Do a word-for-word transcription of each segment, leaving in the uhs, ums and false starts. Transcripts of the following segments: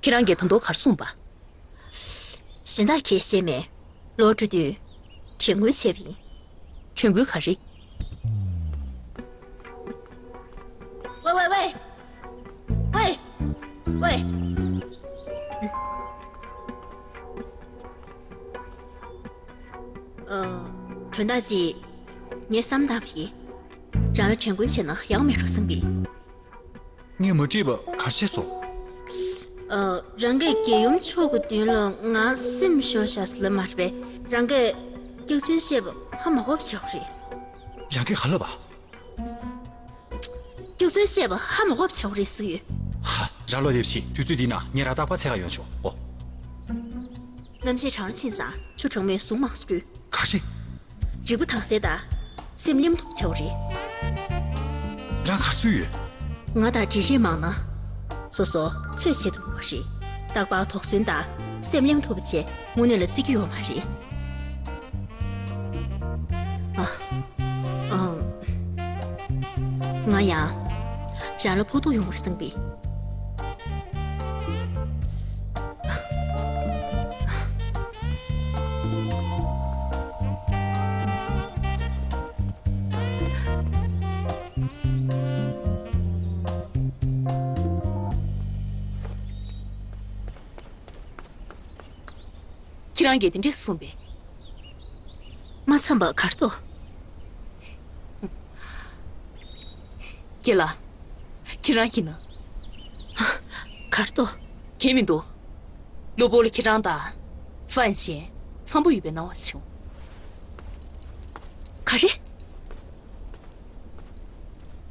ཁྱེད་རང་གིས་ད་དུང་ག་རེ་གསུངས་པ། གཞན་དག་གིས་ཤེས་མེད། ལོག་འགྲོ་དུས་དྲན་སྐུལ་བྱས་པ་ཡིན། དྲན་སྐུལ་ག་རེ། ཝེ་ཝེ་ཝེ། ཝེ། ཝེ། ཨ། དོན་དག་ཅིག་ངས་བསམ་བཏང་བ་ཡིན། རང་ལ་དྲན་སྐུལ་བྱས་ན་ཡག་མེད་འགྲོ་བསམ་གི། ངས་མ་དྲིས་པ་ག་རེ་བྱས་སོང་། ཨ། རང་གིས་རྒྱལ་ཡུམ་མཆོག་གི་མདུན་ལ་ང་སེམས་ཤོར་བཞག་ཟེར་ལབ་མ་རེད་པས། རང་གིས་སྐྱག་རྫུན་བཤད་པ་ཧ་མ་གོ་བ་བྱས་པ་རེད། རང་གིས་ག་ལབ་པ། སྐྱག་རྫུན་བཤད་པ་ཧ་མ་གོ་བ་བྱས་པ་རེད་ཟེར་གྱི་ཡོད། ཧ། རང་ལོ་ལེབ་ཤི་དུས་ཚོད་འདི་ན་ངས་རང་རྟག་པར་འཚོལ་ག་ཡོང་ཆོག་ཨོ། གནམ་གཤིས་གྲང་རུ་ཕྱིན་ཙང་ཆུ་གྲང་མོས་ཟུངས་མང་སུ་རྒྱུ། ག་རེ། རིག་པ་དྭངས་གསལ་དང་སེམས་ལྷོད་ཐུབ་བྱ་བ་རེད། རང་ག་རེ་སུ་ཡོད། ང་དང་འབྲེལ་རིས་མང་ན། སོ་སོ་ཚོད་བྱེད་ཐུབ་པ་རེད། རྟག་པར་དོགས་ཟོན་དང་སེམས་ལྷོད་ཐུབ་པ་བྱས་དངོས་གནས་ལ་བརྩི་རྒྱུ་ཡོད་མ་རེད། ཨ། ཨང་། ང་ཡང་། རང་ལ་ཕོག་ཐུག་ཡོང་བར་བསམ་པས། ཁྱེད་རང་གིས་དེ་འདྲས་གསུངས་པས། མ་འཚམས་པ་ག་རེ་འདུག་རྒན་ལགས། ཁྱེད་རང་ཡིན་ན། ག་རེ་འདུག་གང་མི་འདུག་གློ་བུར་ལ་ཁྱེད་རང་དང་ཧྥན་ཞན་འཚམ་པོ་ཡོད་པའི་སྣང་བ་བྱུང་། ག་རེ།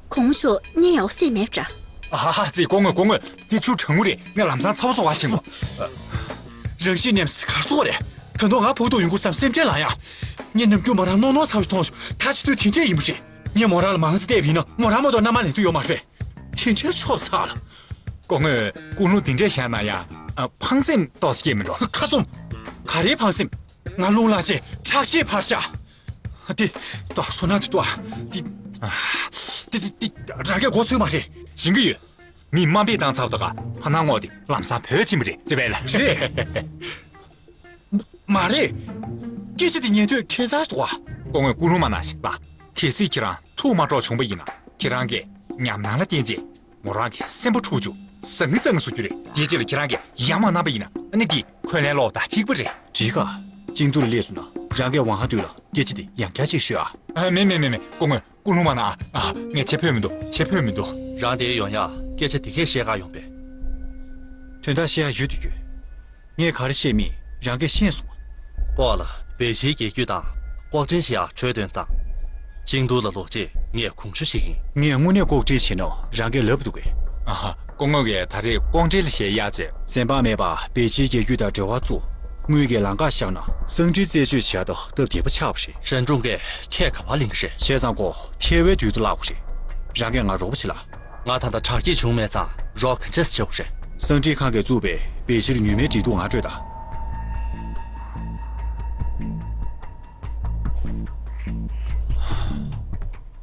གོང་མ་མཆོག་བརྙན་ཡག་པོ་བཟོས་མེད་པ་འདྲ། ཨ་ཧ་ཧ། ཙི། སྐུ་ངོ་སྐུ་ངོ། དེ་ཆུ་གྲང་མོ་རེད། ངས་ལམ་སང་ཚ་བོ་བཟོ་ག་ཕྱིན་གོ། རང་ཤི་ནེམ་སི་གར་སོག་རེད། ད་དུང་ང་ཕོག་ཐུག་ཡོང་གི་བསམ་སེམས་ཁྲལ་ལངས་ཡ། ངས་ནམ་རྒྱུན་མོ་རང་རྣོ་རྣོ་ཚ་བོ་ཞིག་མཐོང་བྱུང་། ད་ཆེ་དུས་དེ་འདྲས་ཡིན་པ་རེད། ངས་མོ་རང་ལ་མང་ཙམ་བལྟས་པ་ཡིན་ན་མོ་རང་མ་གཏོགས་མནའ་མ་ལེན་འདོད་ཡོད་མ་རེད། དེ་འདྲས་ཆོབ་ཚ་ལ། སྐུ་ངོ་ཀུན་སློང་དེ་འདྲས་བཞག་ན་ཡང་། ཨ། ཕངས་སེམས་ཏོག་ཙམ་སྐྱེས་མི་འགྲོ། ཁ་བཙུམ། ག་རེའི་ཕངས་སེམས། ང་རླུང་ལངས་རྗེས་ཁྲག་ཤེད་འཕར་ཤག་དེ། ཏོག་བཟོ་ན་དེ་ཏོག་དེ། དེ་དེ་དེ་རང་གི་མགོ་ཚོས་མ་རེད། བྱིན་གྱི་ཡོད། མི་དམའ་འབེབས་བཏང་ཚར་བ་དང་ཕ་ནང་ངོ་དེ་ལམ་སང་བོད་ཕྱིན་པ་རེད། རེད་པས་ལ། རེད། མ་རེད། སྐད་ཆ་དེ་ཉན་དུས་ཁྱད་མཚར་འདུག་ཨ། སྐུ་ངོ་ཀུན་སློང་མ་གནང་ཞིག་ལ། གལ་སྲིད་ཁྱེད་རང་ཐུགས་མ་འཕྲོག་བྱུང་པ་ཡིན་ན་ཁྱེད་རང་གིས་ཉམས་སྣང་ལ་བརྟེན་རྗེས། མོ་རང་གི་སེམས་པ་འཁྲུག་བཅུག་ཟང་ངེ་ཟང་ངེ་བཟོ་རྒྱུ་རེད། དེའི་རྗེས་ལ་ཁྱེད་རང་གིས་ཡ་མ་བསྣམས་པ་ཡིན་ན་ཨ་ནི་འདི་འཁོན་ལན་སློག་དང་གཅིག་པ་རེད། འགྲིག་ག་ཅིང་ཏུའུ་ལ་སླེབས་སོང་ན་རང་གིས་ཝང་ཧ་ཏུའུ་ལ་སྐད་ཆ་དེ་ཡང་བསྐྱར་ཅིག་ཤོད་ཨ། ཨ། མེད་མེད་མེད་མེད། སྐུ་ངོ་ཀུན་སློང་མ་གནང་ཨ། ཨ། ངས་བྱེད་ཕོད་མི་འདུག་བྱེད་ཕོད་མི་འདུག་རང་འདིར་ཡོང་ཡ་སྐད་ཆ་དེ་གས་བཤད་ག་ཡོང་པས། དོན་དག་བཤད་ཡ་ཡོད་དུ་ཡོད། ངས་ག་རེ་བཤད་མིན་རང་གིས་ཤེས་སོང་། ལྐོག་ལ་བེ་ཤིའི་རྒྱལ་རྒྱུད་དང་ལྐོག་འབྲེལ་བྱེད་ཡག་གྲོས་བཏོན་ཙང་། ཅིང་ཏུའུ་ལ་ལོག་རྗེས་ངས་གོང་ཞུ་ཞིག་ཡིན། ངས་དངོས་གནས་ལྐོག་འབྲེལ་བྱས་ན་རང་གིས་ལབ་འདུག་གས། ཨ་ཧ། སྐུ་ངོ་གིས་ད་རེས་ལྐོག་འབྲེལ་བྱེད་ཡག་ཅེས། འཛེམ་བག་མེད་པར་བེ་ཤིའི་རྒྱལ་རྒྱུད་དང་འབྲེལ་བ་བཙུགས། དངུལ་གྱི་ལམ་ཁ་བཞག་ན་སང་ཀྲི་རྩད་གཅོད་བྱེད་ཡག་དང་སྟབས་བདེ་པོ་ཆགས་པ་རེད། ཧྲན་ཀྲུང་གིས་ཁས་ག་པར་ལེན་གི་རེད། བྱས་ཙང་ཁོ་ཐེ་བའི་དུས་དུ་བརླག་པ་རེད། རང་གིས་ང་རོགས་པ་བྱེད་ལ། ང་ད་ལྟ་དྲག་སྐྱེད་བྱུང་མེད་ཙང་རོགས་ག་འདྲས་བྱེད་དགོས་རེད། སང་ཀྲི་ཁང་གིས་བཙུགས་པའི་བེ་ཤིར་ཉུལ་མའི་འབྲེལ་གཏུག་ང་སྤྲོད་དང་།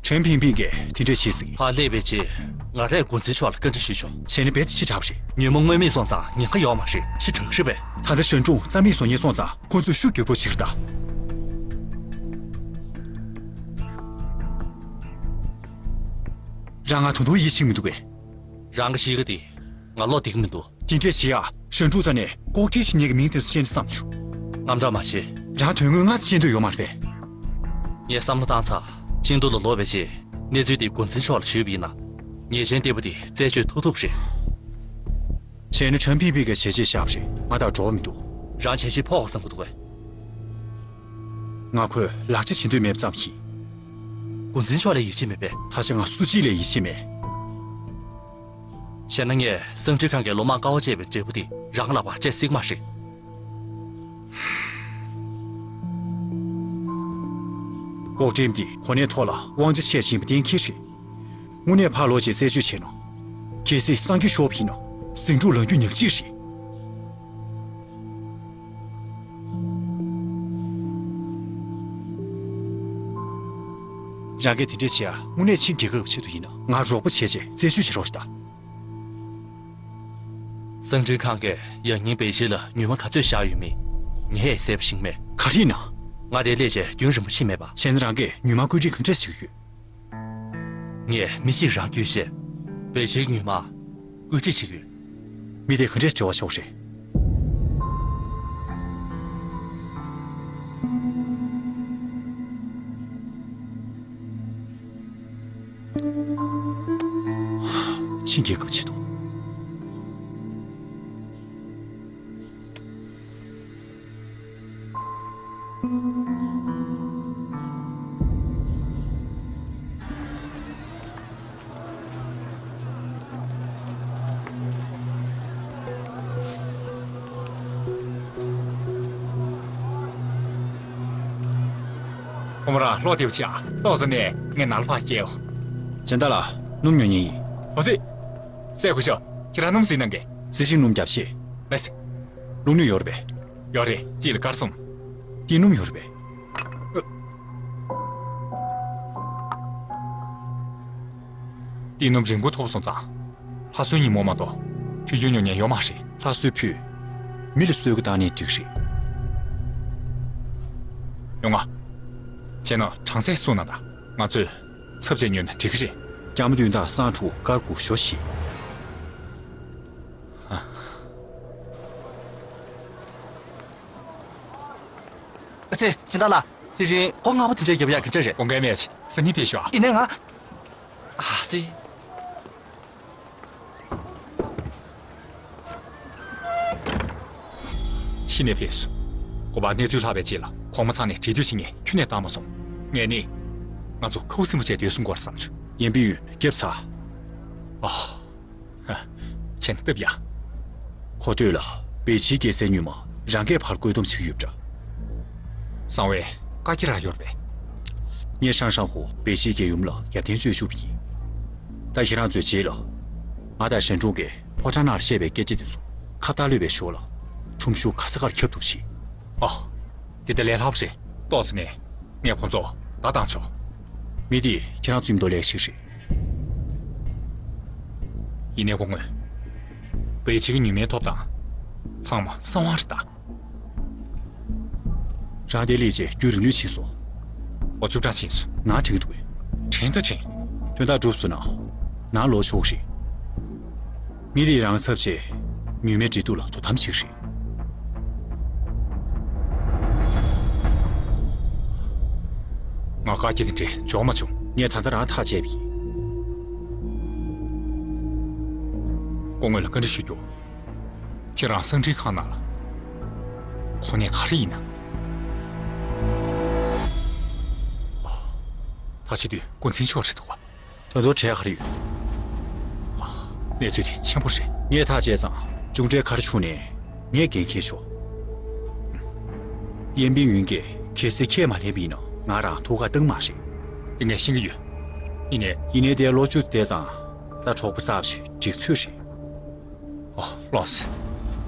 ཁྲེན་ཕིང་ཕིང་གིས་དེ་འདྲས་བྱེད་ཟེར་གི། ཕར་སླེབས་པའི་རྗེས་ང་རས་འགོ་འཛིན་མཆོག་ལ་བཀའ་འདྲི་ཞུས་ཆོག་བྱས་ན་རྦད་དེ་ཕྱི་དྲགས་པ་རེད། ཉོན་མོངས་མངོན་མེད་སོང་ཙང་ཉེན་ཁ་ཡོད་མ་རེད། ཕྱི་དྲགས་རེད་པས། ད་ལྟ་ཧྲན་ཀྲུང་རྩ་མེད་བཟོ་མཁན་སོང་ཙང་ཁོ་ཚོས་ཤུགས་རྒྱབ་རོགས་བྱེད་ཀྱི་རེད་ད། རང་ང་ད་དུང་ཡིད་ཆེས་མི་འདུག་གས། རང་གི་གཤིས་ཀ་དེ་ང་བློ་བདེ་གི་མི་འདུག་དེ་འདྲས་བྱེད་ཡ་ཧྲན་ཀྲུང་རྩ་ནས་ལྐོག་འབྲེལ་བྱེད་མཁན་གྱི་མིང་དེ་ཚོ་ཤེས་ན་བསམ་བྱུང་། དངངས་སྐྲག་མ་བྱེད། རང་དོན་དངོས་ང་ཤེས་འདོད་ཡོད་མ་རེད་པས། ངས་བསམ་བློ་བཏང་ཚར། ཅིང་ཏུའུ་ལ་ལོག་པའི་རྗེས་གནས་ཚུལ་དེ་འགོ་འཛིན་མཆོག་ལ་ཞུས་པ་ཡིན་ན། ཉེས་ཅན་བདེ་པོ་དེ་རྩད་གཅོད་ཐུབ་ཐུབ་རེད། བྱས་ན་ཁྲེན་ཕིང་ཕིང་གིས་བྱས་རྗེས་བཞག་པ་རེད། ང་དང་འགྲོ་བ་མི་འདུག་རང་བྱས་རྗེས་ཕོག་གོ་བསམ་གི་འདུག་གས། ང་ཁོས་ལག་ཆ་བྱེད་འདོད་མེད་པ་ཙམ་ཡིན། འགོ་འཛིན་མཆོག་ལ་ཡིད་ཆེས་མེད་པས། ད་ཆ་ང་སུ་གཅིག་ལ་ཡིད་ཆེས་མེད། བྱས་ན་ངས་སང་ཀྲི་ཁང་གི་ལོ་མང་དཀའ་བ་སྤྱད་པའི་འབྲས་བུ་དེ་རང་ལག་པར་སྤྲད་སྲིད་མ་རེད། ལྐོག་འགྲེམས་འདི་གོ་གནས་ཐོག་ལ་དབང་ཆ་ཆེ་ཕྱིན་པ་གཏན་འཁེལ་རེད། དངོས་གནས་ཕར་ལོག་བྱས་རྩད་གཅོད་བྱས་ན། གལ་སྲིད་སངས་རྒྱས་ཤོར་བ་ཡིན་ན་ཟིང་འཁྲུག་ལངས་རྒྱུ་ཉག་གཅིག་རེད། རང་གིས་དེ་འདྲས་བྱེད་ཡ་དངོས་གནས་ཆིན་རྒྱལ་ཁབ་ཀྱི་ཆེད་དུ་ཡིན་ན་ང་རོགས་པ་བྱས་རྗེས་རྩད་གཅོད་བྱེད་རོགས་ཞུ་དང་། གསང་འཕྲིན་ཁང་གིས་ཡང་སྙིང་བེ་ཤི་ལ་ཉུལ་མ་ག་ཚོད་བཞག་ཡོད་མེད་ངས་གསལ་པོ་ཤེས་ཀྱི་མེད། ག་རེ་ཡིན་ན། ང་དེར་སླེབས་བྱས་རྒྱུན་རིང་པོ་ཕྱིན་མེད་པ། བྱས་ན་རང་གིས་ཉུལ་མ་བཀོད་སྒྲིག་ག་འདྲས་བྱེད་ཀྱི་ཡོད། ངས་མི་གཅིག་རང་བརྒྱུད་བྱས་བེ་ཤིའི་ཉུལ་མ་བཀོད་སྒྲིག་བྱེད་ཀྱི་ཡོད། མི་དེ་ག་འདྲས་འབྱོར་བ་ཤོག་རེད། ཕྱིན་རྒྱལ་ཁབ་ཆེད་དུ། ཁོ་མོ་རང་ལྷོ་དེ་བྱ་ཏོག་ཙམ་ནས་ངའི་ནང་ལ་ཕར་སྐྱེལ། སྦྱིན་བདག་ལགས། སྣུམ་ཉོ་མཁན་ཡིན། ཨོ་ཙི། སྲས་སྐུ་ཞབས་ཁྱེད་རང་སྣུམ་བཟི་གནང་གི། བཟི་ཞིང་སྣུམ་བརྒྱབ་ཤེས། ལགས་སེ། བླུགས་སྣོད་ཡོད་རེད་པས། ཡོད་རེད། གཅིག་ལ་དཀར་གསུམ། འདི་སྣུམ་ཡོད་རེད་པས། འདི་སྣུམ་རིན་གོང་མཐོ་པོ་སོང་ཙང་། ལྷ་གསོལ་ཉིན་མོ་མ་གཏོགས་དུས་རྒྱུན་ཉོ་མཁན་ཡོད་མ་རེད། ལྷ་གསོལ་ཕུད། མི་ལ་གསོལ་གི་བཏང་ནའི་འགྲིག་རེད། ཡོང་ང་། བྱས་ན་གྲངས་ཚད་གསུངས་གནང་དང་། ང་ཚོས་ཚབ་བྱས་ཉོས་ན་འགྲིག་གི་རེད། རྒྱ་མ་བདུན་དང་སྲང་དྲུག་དཀར་དགུ་ཞོ་བཞི། ཨ་ཙི། སྦྱིན་བདག་ལགས། དེ་རིང་སྒོ་ལྔ་པོ་དེ་འདྲ་རྒྱབ་ཡག་ག་འདྲ་རེད། དགོངས་འགལ་མེད། སང་ཉིན་ཕེབས་ཤོག་ཨ། ཡིན་ནའི་ང་། ཨ་ཙི། གཞི་ནས་ཕེབས་སོང་། གོ་པ་གནས་ཚུལ་ལྷག་པའི་རྗེས་ལ་གོང་མ་ཚང་ནས་འབྲེལ་མཐུད་བྱེད་མཁན་ཁྱོན་ནས་བཏང་མ་སོང་། ངས་ནི། ང་ཚོ་ཁ་བ་སིམ་པོ་བྱས་སྡོད་སྲུང་དགོས་བསམ་བྱུང་། ཡན་པིན་ཡུན་སྐྱབས་ཚར། ཨ། ཧ། བྱས་ན་སྟབས་ཡག་གོ་ཐོས་ལ་བེ་ཆིའི་རྒྱལ་སྲས་ཉུལ་མ་རང་སྐད་ཕར་བཀོད་འདོམས་བྱེད་ཀྱི་ཡོད་པ་འདྲ། གསང་བའི་བཀའ་ཁྱེད་རང་ཡོད་རེད་པས། ངས་ཧྲང་ཧྲང་ཧོ་བེ་ཆིའི་རྒྱལ་ཡུམ་ལ་རྒྱབ་རྟེན་བཅོལ་བཅུག་པ་ཡིན། ད་ཁྱེད་རང་ཚོའི་རྗེས་ལ། ང་དང་ཞན་ཀྲུང་གིས་ཕོ་བྲང་ནང་བཤད་པའི་སྐད་ཆ་དེ་ཚོ་ཁ་བརྡ་ལོས་པའི་ཞོར་ལ་ཁྲོམ་གཞུང་ག་ས་གར་ཁྱབ་ཐུབ་ཆེད། ཨ། དེ་ལྟ་ལས་སླ་པོ་རེད། ཏོག་ཙམ་ནས་ངས་ཁོང་ཚོ་བརྡ་བཏང་ཆོག་མི་དེས་ཁྱེད་རང་ཚོའི་མདོ་ལས་ཤིག་རེད། ཡིན་ནའི་སྐུ་ངོ། བའི་ཆིག་ཉུལ་མའི་ཐོབ་ཐང་། ཚང་མ་གསང་བ་རེད་ད། རང་དེ་ལས་བྱས་རྒྱུན་རིང་ལོས་ཕྱིན་སོང་། ལོ་བཅུ་གྲངས་ཕྱིན་སོང་། ང་དྲན་གྱི་འདུག་གས། དྲན་ད་དྲན། དོན་དག་གྲུབ་སོང་ན། ནང་ལོག་ཆོག་རེད། མི་རིགས་རང་ཚབ་བྱས། ཉུལ་མའི་འབྲེལ་གཏུག་ལ་དོ་དམ་བྱེད་ཀྱི་རེད། ང་བཀའ་རྒྱ་དེ་འདྲའི་འཇོག་མ་བྱུང་། ངས་ད་ལྟ་རང་ཐག་བཅད་པ་ཡིན། སྐུ་ངོ་ལ་བཀའ་འདྲི་ཞུ་རྒྱུ། ཁྱེད་རང་གསང་འཕྲིན་ཁང་ནང་ལ་གོ་གནས་ག་རེ་ཡིན་ན། ད་བྱེད་དུས་འགོ་འཛིན་མཆོག་རེད་འདུག་པ། ད་དུང་གྲས་ག་རེ་ཡོད། གནས་ཚུལ་དེ་ཆེན་པོ་རེད། ངས་ཐག་བཅད་ཙང་མཇུག་འབྲས་ག་རེ་བྱུང་ནས་ངས་འགན་འཁྱེར་ཆོག་ཡན་པིན་ཡུན་གྱིས་གལ་སྲིད་ཁས་མ་ལེན་པ་ཡིན་ན་ང་རང་ཐུགས་ཁ་གཏང་མ་རེད། དེ་ངས་ཤེས་ཀྱི་ཡོད། ཡིན་ནའི། ཡིན་ནའི་དེ་ལོ་བཅུ་བསྡད་ཙང་ད་གྲོགས་པོ་གསར་པ་ཞིག་སྒྲིག་ཚོད་རེད། ཨོ། ལགས་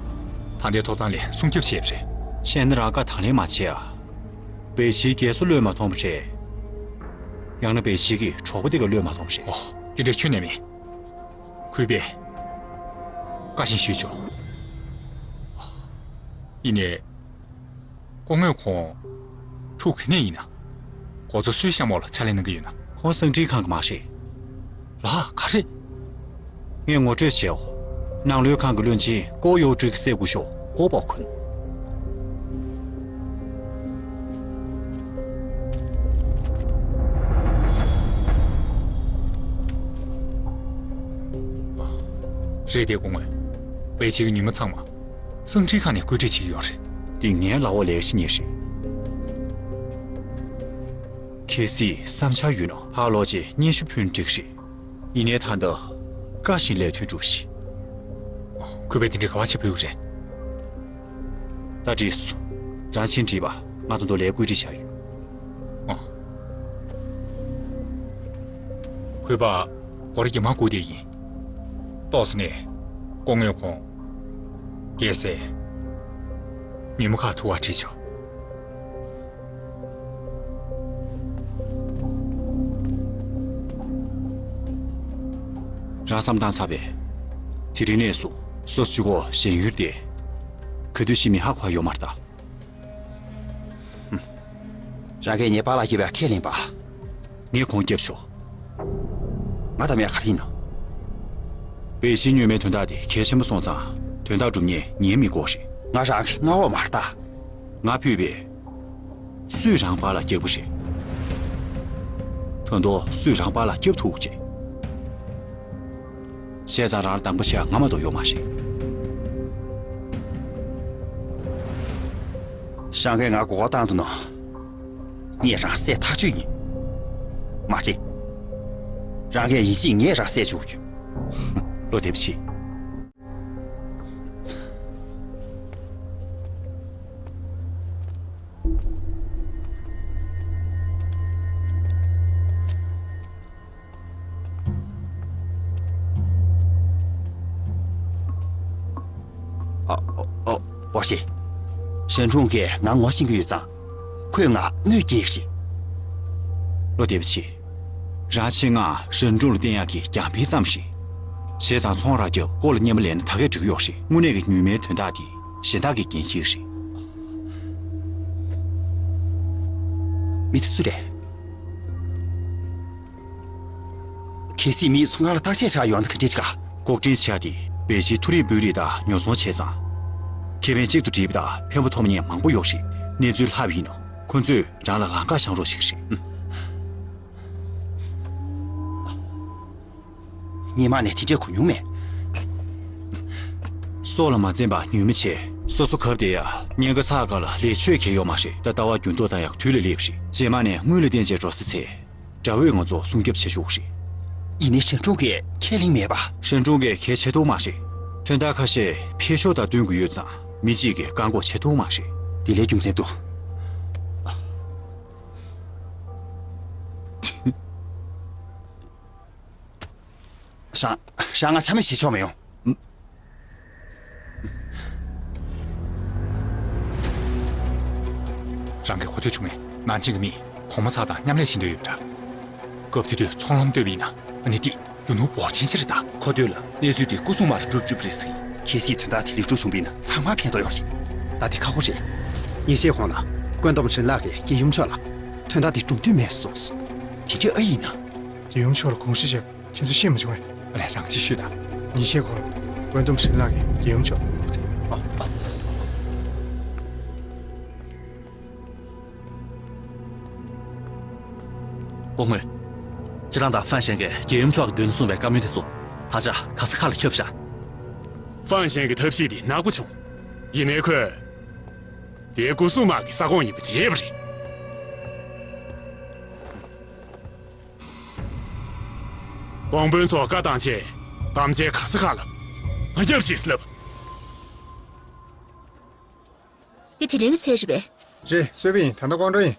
སོ། ད་ལྟའི་ཐོབ་ཐང་ལས་སྲུང་སྐྱོབ་བྱས་པ་རེད། བྱས་ན་རང་བཀའ་དང་ལེན་མ་བྱེད་ཨ། བའི་ཆིའི་རྒྱལ་སྲས་བློས་མ་ཐོངས་པ་རེད། ཡང་ན་བའི་ཆི་གི་གྲོགས་པོ་དེ་ག་བློས་མ་ཐོངས་པ་རེད། ཨོ། དེ་འདྲ་ཁྱོན་ནས་མིན། གུས་པས་བཀའ་བཞིན་ཞུས་ཆོག་ཡིན་ནའི། སྐུ་ངོས་ཁོང་ཕྲུག་ག་ནས་ཡིན་ན། འགོ་གཙོ་སུའི་ཤ་མོ་ལ་ཕྱག་ལས་གནང་གི་ཡོད་ན། ཁོང་གསང་འཕྲིན་ཁང་གི་མ་རེད། ལགས། ག་རེ། ངས་ངོ་སྤྲོད་བྱས་འོ། ནང་ལོའི་ཁང་གི་བློན་ཆེན་ཀོ་ཡོ་ཀྲི་གི་སྲས་སྐུ་ཞབས་ཀོ་པོ་ཁུན། རེད་དེ་སྐུ་ངོ། བའི་ཆི་གི་ཉུལ་མ་ཚང་མ་གསང་འཕྲིན་ཁང་ནས་བཀོད་སྒྲིག་བྱེད་ཀྱི་ཡོད་རེད། འདི་ངའི་ལག་འོག་ལས་ཀ་ཞིག་རྙེད་རེད། གལ་སྲིད་བསམ་འཆར་ཡོད་ན་ཕར་ལོག་རྗེས་སྙན་ཞུ་ཕུལ་ན་འགྲིག་རེད། ཡིན་ནའི་ད་ལྟ་བཀའ་བཞིན་ལས་དོན་སྒྲུབས་ཤིག་གུས་པས་དེ་འདྲའི་ག་བ་ཆེ་ཕུལ་གི་རེད། ད་འགྲིག་སོང་། རང་ཆེན་བྲིས་པ་ང་ཚོ་མདོ་ལའི་བཀོད་སྒྲིག་བྱ་ཡོད། ཨོ། གུས་པ་སྒོ་ར་གྱི་མ་སྒུག་བསྡད་ཡིན། ཏོག་ཙམ་ནས་སྐུ་ངོས་ཁོང་རྒྱལ་སྲས་ཉུལ་མ་ཁ་ཐུག་པར་ཁྲིད་ཆོག་རང་བསམ་བཏང་ཚར་བས། དེ་རིང་ནས་བཟུང་ སོ་སོ་གཅིག་པོ་གཞན་ཡུལ་དེ། ག་དུས་ཕྱིན་མིན་ཧ་གོ་ཡོད་མ་རེད་ད། རང་གིས་ངའི་པཱ་ལགས་སྐྱོབ་པར་ཁས་ལེན་པ། ངས་ཁོང་སྐྱོབ་ཆོག་ང་དམ་ཡག་ག་རེ་ཡིན་ནམ། པེ་ཅིན་མྱུལ་མའི་དོན་དག་དེ་གལ་ཆེན་པོ་སོང་ཙང་། དོན་དག་སྒྲུབ་མཁན་ངའི་མི་དགོས་རེད། ང་རང་གི་མངའ་འོག་མ་རེད་ད། ང་ཕུད་པས། སུས་རང་པཱ་ལགས་སྐྱོབ་ཀྱི་རེད། ད་དུང་སུས་རང་པཱ་ལགས་སྐྱོབ་ཐུབ་ཀྱི་རེད། བྱས་ཙང་རང་ལ་སྡང་པོ་བྱེད་ཡ་ང་མ་གཏོགས་ཡོད་མ་རེད། རང་གིས་ང་མགོ་སྐོར་བཏང་འདུག་ན། ངས་རང་བསད་ཐག་ཆོད་ཡིན། མ་རེད། རང་གིས་ཡིད་ཆེས། ངས་རང་བསད་བཅུག་རྒྱུ། བློ་བདེ་པོ་བྱེད། ཨ། ཨོ། ཨོ། འོ་ཤེས། ཧྲན་ཀྲུང་གིས་ང་ངོ་ཤེས་ཀྱི་ཡོད་ཙང་། ཁོས་ང་གནོད་སྐྱེལ་གྱི་རེད། བློ་བདེ་པོ་བྱེད། རང་ཆེད་མངགས་ཧྲན་ཀྲུང་ལ་བསྟན་ཡག་གི་རྒྱང་འཕེན་ཙམ་རེད། བྱས་ཙང་ཚོང་ར་རྒྱབ་སྐོར་ལ་གཉེན་པོ་ལེན་ན་ད་གས་འགྲིག་གི་ཡོད་རེད། དངོས་གནས་ཀྱི་མྱུལ་མའི་དོན་དག་དེ་གཞན་དག་གིས་འགན་འཁྱེར་གྱི་རེད། མི་དེ་སུ་རེད། གལ་སྲིད་མིས་ཚོང་ཁང་ལ་བརྟག་དཔྱད་བྱ་ཡོང་ན་ག་འདྲས་བྱེད་ག་ལྐོག་འདྲེན་བྱས་ཏེ་པེ་ཅིན་མཐོ་རིམ་དཔོན་རིགས་དང་ཉོ་ཚོང་བྱས་ཙང་། ཁེ་ཕན་གཅིག་ཏུ་སྒྲིལ་བ་དང་ཕན་པ་ཐོབ་མཁན་མང་པོ་ཡོད་རེད། གནས་ཚུལ་ལྷག་པ་ཡིན་ན་ཁོ་ཚོས་རང་ལ་ལམ་ཁ་བཤམས་རོགས་བྱེད་ཀྱི་རེད། སྔོན་མ་ནས་དེ་འདྲས་གོ་མྱོང་མེད། སྲོག་ལ་མ་འཛེམས་པར་ཉུལ་མི་བྱེད། སོ་སོ་གབ་བསྡད་ཡ། ཉེན་ཁ་ཚ་སྒང་ལ་ལས་ཆོད་གལ་ཡོད་མ་རེད། ད་ལྟ་བ་འགྱུར་ལྡོག་བཏང་ཡག་དུས་ལ་སླེབས་རེད། རྗེས་མ་ནས་དངུལ་ལ་བརྟེན་བྱས་འགྲོ་ས་ཚེ། དགྲ་བོས་ང་ཚོ་སྲུང་སྐྱོབ་བྱེད་ཆོག་གི་རེད། ཡིན་ནའི་ཧྲན་ཀྲུང་གིས་ཁས་ལེན་མེད་པ། ཧྲན་ཀྲུང་གིས་གལ་ཆེ་མཐོང་མ་རེད། དོན་དག་ཁ་ཤས་འཕེལ་ཕྱོགས་དང་བསྟུན་དགོས་ཡོད་ཙང་མི་གཅིག་གིས་བཀག་འགོག་བྱེད་ཐུབ་མ་རེད། དེ་ལས་རྒྱུ་མཚན་འདུག་ཞང་། ཞང་ང་ཆ་མེད་བྱེད་ཆོག་མི་ཡོང་། རང་གི་གོ་ཐོས་བྱུང་བས་ནང་ཆེན་གྱི་མིས་གོང་མ་ཚང་དང་མཉམ་ལས་བྱེད་འདོད་ཡོད་པ་འདྲ། སྐབས་དེ་དུས་ཚོང་ལམ་བཏོད་པ་ཡིན་ན་ཨ་ནི་ཏི་རྒྱུ་ནོར་འབོར་ཆེན་ཞིག་རེད་ད། གོ་ཐོས་ལ་གནས་ཚུལ་དེ་སྐུ་སྲུང་མར་སྒྲུབ་བཅུག་པ་རེད་ཟེར་གི། གལ་སྲིད་དོན་དག་དེ་ལེགས་གྲུབ་བྱུང་བ་ཡིན་ན་ཚང་མར་ཕན་ཐོགས་ཡོད་རེད། ད་དེ་ཁག་པོ་རེད། ངས་བཤད་གོང་ལ་ཀོན་ཏོམ་ཧྲིན་ལགས་ཀྱིས་རྒྱལ་ཡུམ་མཆོག་ལ་དོན་དག་དེ་སྒྲུབ་འདོད་མེད་གསུངས་སོང་། དེ་འདྲ་ཨེ་ཡིན་ན། རྒྱལ་ཡུམ་མཆོག་ལ་དགོངས་ཞུ་བྱས་ཁྱེད་ཚོས་ཤེས་མ་བྱུང་ངས། ཨ་ལས། རང་གཅིག་ཤོད་དང་། ཉིན་ཤས་གོང་ལ་ཀོན་ཏོམ་ཧྲིན་ལགས་ཀྱིས་རྒྱལ་ཡུམ་མཆོག་ཨོ། ཨོ། སྐུ་ངོ། ཁྱེད་རང་དང་ཧྥན་ཞན་གྱིས་རྒྱལ་ཡུམ་མཆོག་གི་མདུན་ལ་གསུངས་པའི་བཀའ་མོལ་དེ་ཚོ་ད་ཆ་ག་ས་ག་ལ་ཁྱབ་ཤག་ཧྥན་ཞན་གྱི་ཐབས་ཤེས་དེ་ནག་པོ་བྱུང་། ཡིན་ནའི་ཁོས། དེ་སྐུ་སྲུང་དམག་གི་ས་ཁོངས་ཡིན་པ་བརྗེད་པ་རེད། དཔོན་ཚོར་བཀའ་བཏང་བྱས། གཏམ་བྱའི་ག་ས་ག་ལ་མ་རྒྱབ་ཅེས་ལབ། འདི་དེ་རིང་གི་ཚལ་རེད་པས། རེད། གསོལ་བ་ཡིན། ད་ལྟ་ཀོང་ཀྲོང་ཡིན།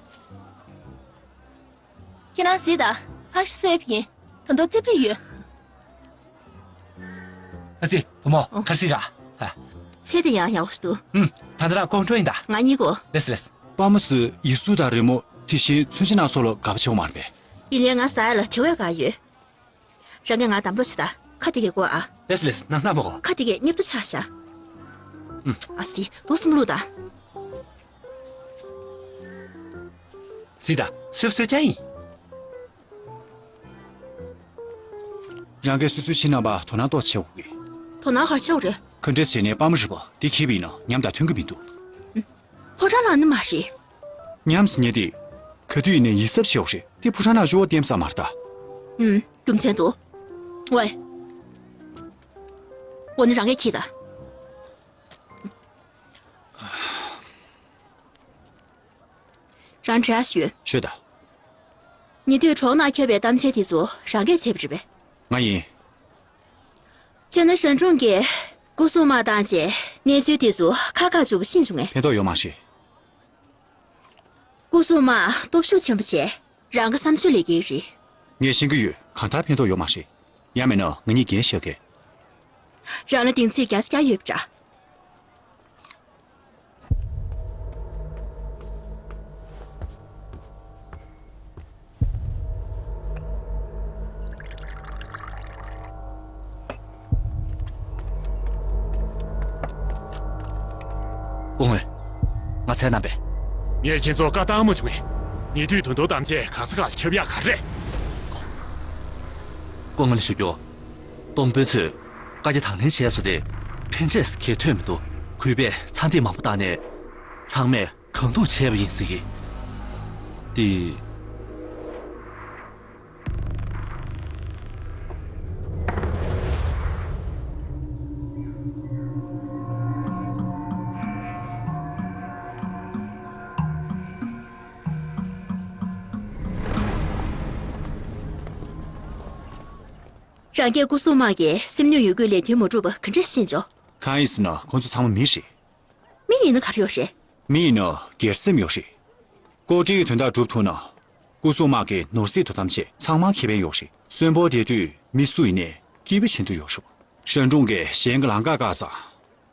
ཁྱེད་རང་གཟིགས་དང་། ཕག་ཤ་གསོལ་བ་ཡིན། ད་དུང་རྩེ་ཕུད་ཡོད། ཨ་ཙི། བུ་མོ། ཨོ། ག་རེ་ཟེར་ར། ཨ། ཚལ་དེ་ཡང་ཡག་པོ་འདུག་ཨུམ། ད་ལྟ་རང་ཀོང་ཀྲོང་ཡིན་ད། ང་གཉིས་གོ། ལགས་སོ་ལགས་སོ། པ་མོ་སི་ཡི་སུ་དང་རི་མོ་དེ་བཞིན་མཚོན་ཆ་སྣ་ཚོགས་ལ་དགའ་པོ་བྱེད་པ་མ་རེད་པས། ཡིན་ནའི་ང་ཟ་ཡ་ལ་དེ་བས་དགའ་ཡོད། རང་གིས་ང་དམ་རོགས་བྱེད་དང་། ཁ་དེ་གས་བསྐོར་ཨ། ལགས་སོ་ལགས་སོ། ནང་ན་མ་གོ། ཁ་དེ་གས་མཉམ་དུ་ཆགས་ཤག་ཨུམ། ཨ་ཙི། དུག་སེ་མ་བླུགས་དང་། གཟིགས་དང་། གསོལ་གསོལ་ཅན་ཡིན། རང་གིས་སོ་སོའི་ཁྱིམ་ནང་པ་དོ་སྣང་ཏོག་ཙམ་བྱེད་དགོས་ཀྱི། དོ་སྣང་ག་རེ་བྱེད་དགོས་རེད། ག་འདྲ་བྱས་ནའི་པ་མོ་རི་བོ་དེ་འཁྱེར་བ་ཡིན་ན་ཉམས་དང་མཐུན་གྱི་མི་འདུག་ཕོ་བྲང་ནང་ནི་མ་རེད། ཉམས་ཟེར་མཁན་དེ། ག་དུས་ཡིན་ནའི་ཡིད་གཟབ་བྱེད་དགོས་རེད། དེ་ཕོ་བྲང་ནང་གཅིག་པོ་བསྟན་ས་མ་རེད་ད། ཨུམ། རྒྱུ་མཚན་འདུག་ཝེ། འོ་ན་རང་གིས་འཁྱེར་དང་། རང་འབྲེལ་ཞུས། ཤོད་དང་། ཉེ་དུས་གྲོང་ནང་ཁྱབ་པའི་གཏམ་འཆལ་དེ་ཚོ་རང་གིས་བྱས་པ་རེད་པས། ང་ཡིན། བྱས་ན་ཧྲན་ཀྲུང་གིས་སྐུ་སྲུང་དམག་བཏང་རྗེས་གནས་ཚུལ་དེ་ཚོ་ཁག་ཁག་འཇུག་པ་ཤེས་བྱུང་ངས། ཕན་ཐོགས་ཡོད་མ་རེད། སྐུ་སྲུང་དམག་སྟོབས་ཤུགས་ཆེན་པོ་བྱས། རང་གི་བསམ་ཚུལ་ལས་འགལ་རེད། ངས་ཤེས་ཀྱི་ཡོད། གང་ལྟར་ཕན་ཐོགས་ཡོད་མ་རེད། ཡང་མིན་ན་ང་གཉིས་འགན་བཞེས་གས། རང་ལ་གདེང་ཚོད་རྒྱ་ཆེ་རྒྱ་ཡོད་པ་འདྲ། སྐུ་ངོ། ང་ཚེ་རྣམ་པས། ངས་ཁྱེད་ཚོར་བཀའ་བཏང་མ་བྱུང་ངས། ཉེ་དུས་ད་དུང་གཏམ་བྱས་ག་ས་ག་ལ་ཁྱབ་ཡག་ག་རེད། སྐུ་ངོ་ལ་ཞུ་རྒྱུ། སྟོང་དཔོན་ཚོས་བཀའ་རྒྱ་དང་ལེན་བྱས་སོང་སྟེ། ཕན་འབྲས་གལ་ཐོན་མི་འདུག་གུས་པས་ཚྭ་འདེབས་མང་པོ་བཏང་ནས། ཚང་མས་གང་ཐུབ་བྱས་པ་ཡིན་ཟེར་གི། དེ། རང་སྐྱེས་སྐུ་སྲུང་དམག་གིས་སེམས་ནུས་ཡོད་རྒུས་ལས་དོན་མ་གྲུབ་པ་ག་འདྲ་ཤེས་བྱུང་། གང་ཡིན་ཟེར་ན་ཁོང་ཚོ་ཚང་མ་མི་རེད། མི་ཡིན་ན་ག་རེ་ཡོད་རེད། མི་ཡིན་ན་སྒེར་སེམས་ཡོད་རེད། ལྐོག་འདྲེན་གྱི་དོན་དག་སྒྲུབ་ཐུབ་ན། སྐུ་སྲུང་དམག་གི་ནོར་སྲིད་དོ་དམ་ཆེད་ཚང་མ་ཁེ་ཕན་ཡོད་རེད། གསོན་པོ་བསྡད་དུས་མི་སུ་ཡིན་ནའི་སྐྱིད་པོ་བྱེད་འདོད་ཡོད་རེད། ཧྲན་ཀྲུང་གིས་གཞན་གྱི་ལམ་ཁ་བཀག་ཙང་།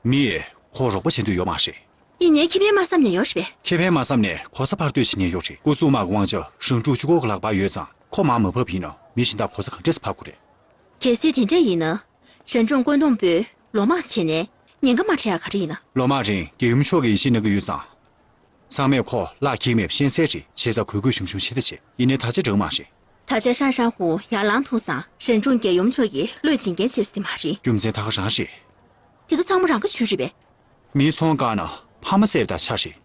མི་ཡིས་ཁོ་རོགས་པ་བྱེད་འདོད་ཡོད་མ་རེད། ཡིན་ནའི་ཁེ་ཕན་མ་བསམ་ནས་ཡོད་རེད་པས། ཁེ་ཕན་མ་བསམ་ནས་གོ་ས་ཕར་གཏོད་བྱེད་མཁན་ཡོད་རེད། སྐུ་སྲུང་དམག་གི་དབང་ཆ་ཧྲན་ཀྲུང་གཅིག་པོ་གི་ལག་པར་ཡོད་ཙང་ཁོ་མར་མ་ཕབ་ཡིན་ན་མི་གཞན་དག་གོ་ས་ག་འདྲས་སེ་ཕབ་དགོས་རེད། གལ་སྲིད་དེ་འདྲ་ཡིན་ན། ཧྲན་ཀྲུང་བཀོད་འདོམས་པུའུ་ལོ་མང་བྱས་ནས་ཉེན་ཁ་མ་འཕྲད་ཡག་ག་རེ་ཡིན་ན། ལོ་མང་རིང་རྒྱལ་ཡུམ་མཆོག་གིས་ཡིད་ཆེས་གནང་གི་ཡོད་ཙང་། ཚང་མས་ཁོ་བརླག་འགྱིག་མེད་པ་ཤེས་གསལ་རེད། བྱས་ཙང་གུས་བཀུར་ཞུམ་ཞུམ་བྱེད་ད་བྱེད། ཡིན་ནའི་ད་ཆ་འདྲ་མ་རེད། ད་ཆ་ཧྲན་ཧྲན་ཧུ་ཡར་ལངས་ཐུབ་ཙང་ཧྲན་ཀྲུང་རྒྱལ་ཡུམ་མཆོག་གིས་བློས་འཛིན་མཁན་བྱེད་ས་དེ་མ་རེད། རྒྱུ་མཚན་ད་ག་རང་རེད། དེ་ཚོ་ཚང་མ་རང་གི་ཇུས་རེད་པས། མིའི་ཚོང་བཀག་ན་ཕ་མ་བསད་པ་དང་ཆ་རེད།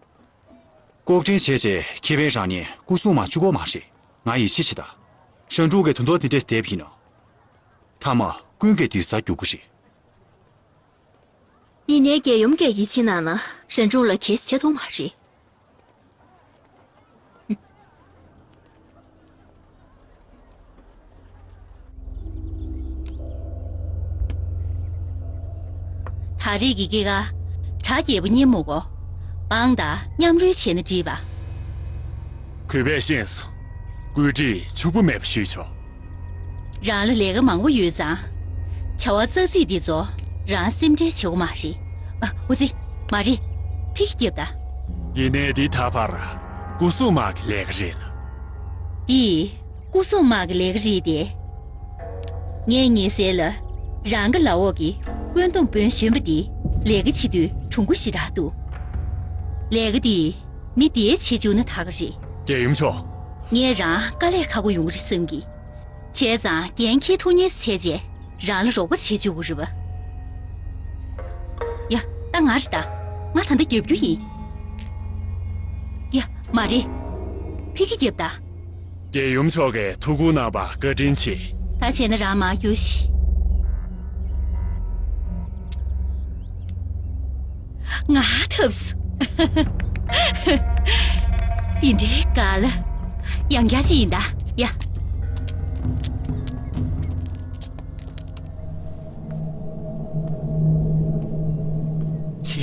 ལྐོག་འདྲེན་བྱས་རྗེས་ཁེ་ཕན་རག་མཁན་སྐུ་སྲུང་དམག་གཅིག་པོ་མ་རེད། ང་ཡིད་ཆེས་བྱེད་ད། ཧྲན་ཀྲུང་གིས་དོན་དག་འདི་འདྲས་བསྡད་པ་ཡིན་ན། མཐའ་མ་ཀུན་གྱིས་འདིར་ཟ་རྒྱུག་གི་རེད། ཡིན་ནའི་རྒྱལ་ཡུམ་གྱིས་ཡིད་ཆེས་གནང་ན་ཧྲན་ཀྲུང་ལ་གལ་ཆེ་མཐོང་མ་རེད། ད་རེས་ཀྱི་སྐྱེས་སྐར་གྲ་རྒྱས་པོ་སྙན་མོ་གོ། པང་དང་མཉམ་རོལ་བྱས་ན་འགྲིག་པ། གུས་པས་ཤེས་སོང་། བཀོད་སྒྲིག་ཕྱུག་པོ་མེད་པ་ཞུས་ཆོག་རང་ལ་ལས་ཀ་མང་པོ་ཡོད་ཙང་། བྱ་བ་ཙག་ཙིག་འདི་ཚོ་རང་སེམས་ཁྲལ་བྱེད་དགོས་མ་རེད། ཨ། འུ་ཙི། མ་རེད། ཕ་གི་རྒྱབ་ད། ཡིན་ནའི་འདི་ད་བར་སྐུ་སྲུང་དམག་གི་ལས་ཀ་རེད་ལ། འདི་སྐུ་སྲུང་དམག་གི་ལས་ཀ་རེད་དེ། ངས་ཉེ་སར་ལ་རང་གི་ལག་འོག་གི་བཀོད་འདོམས་དཔོན་གཞོན་པ་འདི་ལས་ཀ་བྱེད་དུས་གྲུང་པོ་ཞེ་དྲག་འདུག་ལས་ཀ་འདི་མི་དེས་བྱེད་བཅུག་ན་ད་ག་རེད། རྒྱལ་ཡུམ་མཆོག་ངས་རང་དཀའ་ལས་ཁག་པོ་ཡོང་གི་རེད་བསམ་གི། བྱས་ཙང་འགན་འཁྱེར་ཐུབ་མཁན་བྱས་རྗེས་རང་ལ་རོགས་པ་བྱེད་བཅུག་དགོས་རེད་པ། ཡ། ད་ང་རེད་ད། ང་ད་ལྟ་རྒྱབ་རྒྱུ་ཡིན། ཡ། མ་རེད། ཕ་གི་རྒྱབ་ད། རྒྱལ་ཡུམ་མཆོག་གིས་ཐུགས་ཁུར་གནང་བར་བཀའ་དྲིན་ཆེ། ད་བྱས་ན་རང་མར་རྒྱུགས་ཤིག་ང་ཐབས་སུ། འདི་འདྲའི་དཀའ་ལས་ཡང་བསྐྱར་ཅི་ཡིན་ད། ཡ།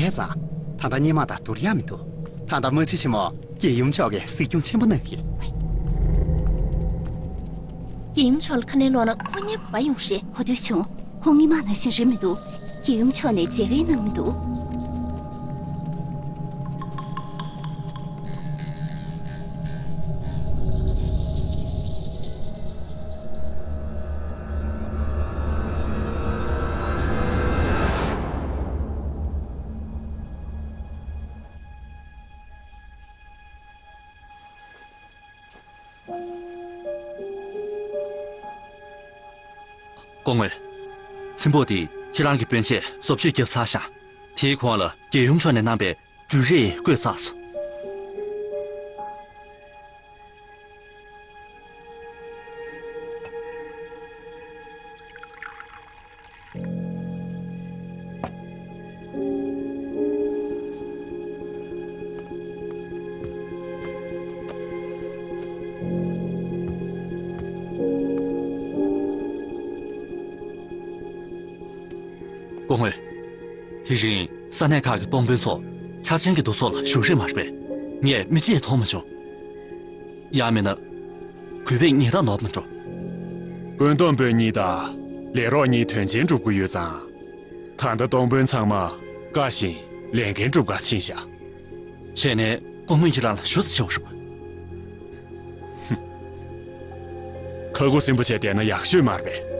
བྱས་ཙང་། ད་ལྟ་སྔོན་མ་དང་བསྡུར་ཡག་མི་འདུག་ད་ལྟ་མ་གཅིག་ཆེན་མོ་རྒྱལ་ཡུམ་མཆོག་གིས་གཟིགས་སྐྱོང་ཆེན་པོ་གནང་གི། རྒྱལ་ཡུམ་མཆོག་ལ་ཁ་ནས་ལོག་ན་ཁོ་ངའི་བ་ཡོང་རེད། གོ་ཐོས་བྱུང་། ཁོང་སྔོན་མ་ནང་བཞིན་རེད་མི་འདུག་རྒྱལ་ཡུམ་མཆོག་ནས་མཇལ་ཁ་གནང་མི་འདུག་སྐུ་ངོ། ཚེམ་བུ་དེ་ཁྱེད་རང་གི་སྤུན་མཆེད་བཟོ་བཅོས་བརྒྱབ་ཚར་ཤག་དེའི་གོང་ལ་རྒྱལ་ཡུམ་མཆོག་ནས་གནང་པའི་འབྲུ་རིགས་བཀོད་ཚར་སོང་། སྐུ་ངོ། དེ་རིང་ས་གནས་ཁག་གི་སྟོང་དཔོན་ཚོ་འཆར་ཅན་གྱི་འདུ་ཚོགས་ལ་ཞུགས་རེས་མ་རེད་པས། ངས་མི་གཅིག་མཐོང་མ་བྱུང་། ཡང་མིན་ན། གུས་པས་ངེས་རྟགས་ནོར་མ་འགྲོ། བཀོད་འདོམས་དཔོན་གཉིས་དང་ལས་རོགས་གཉིས་དོན་ཆེན་སྒྲུབ་ཀྱི་ཡོད་ཙང་། ད་ལྟ་སྟོང་དཔོན་ཚང་མ་བཀའ་བཞིན་ལས་འགན་སྒྲུབ་གར་ཕྱིན་བཞག་བྱས་ནས་སྐུ་ངོ་ཁྱེད་རང་ལ་ཞུ་ས་ཆེ་བ་རེད་པ། ཧུམ། ཁ་ཁུ་སིམ་པོ་བྱས་བསྡད་ན་ཡག་ཤོས་མ་རེད་པས།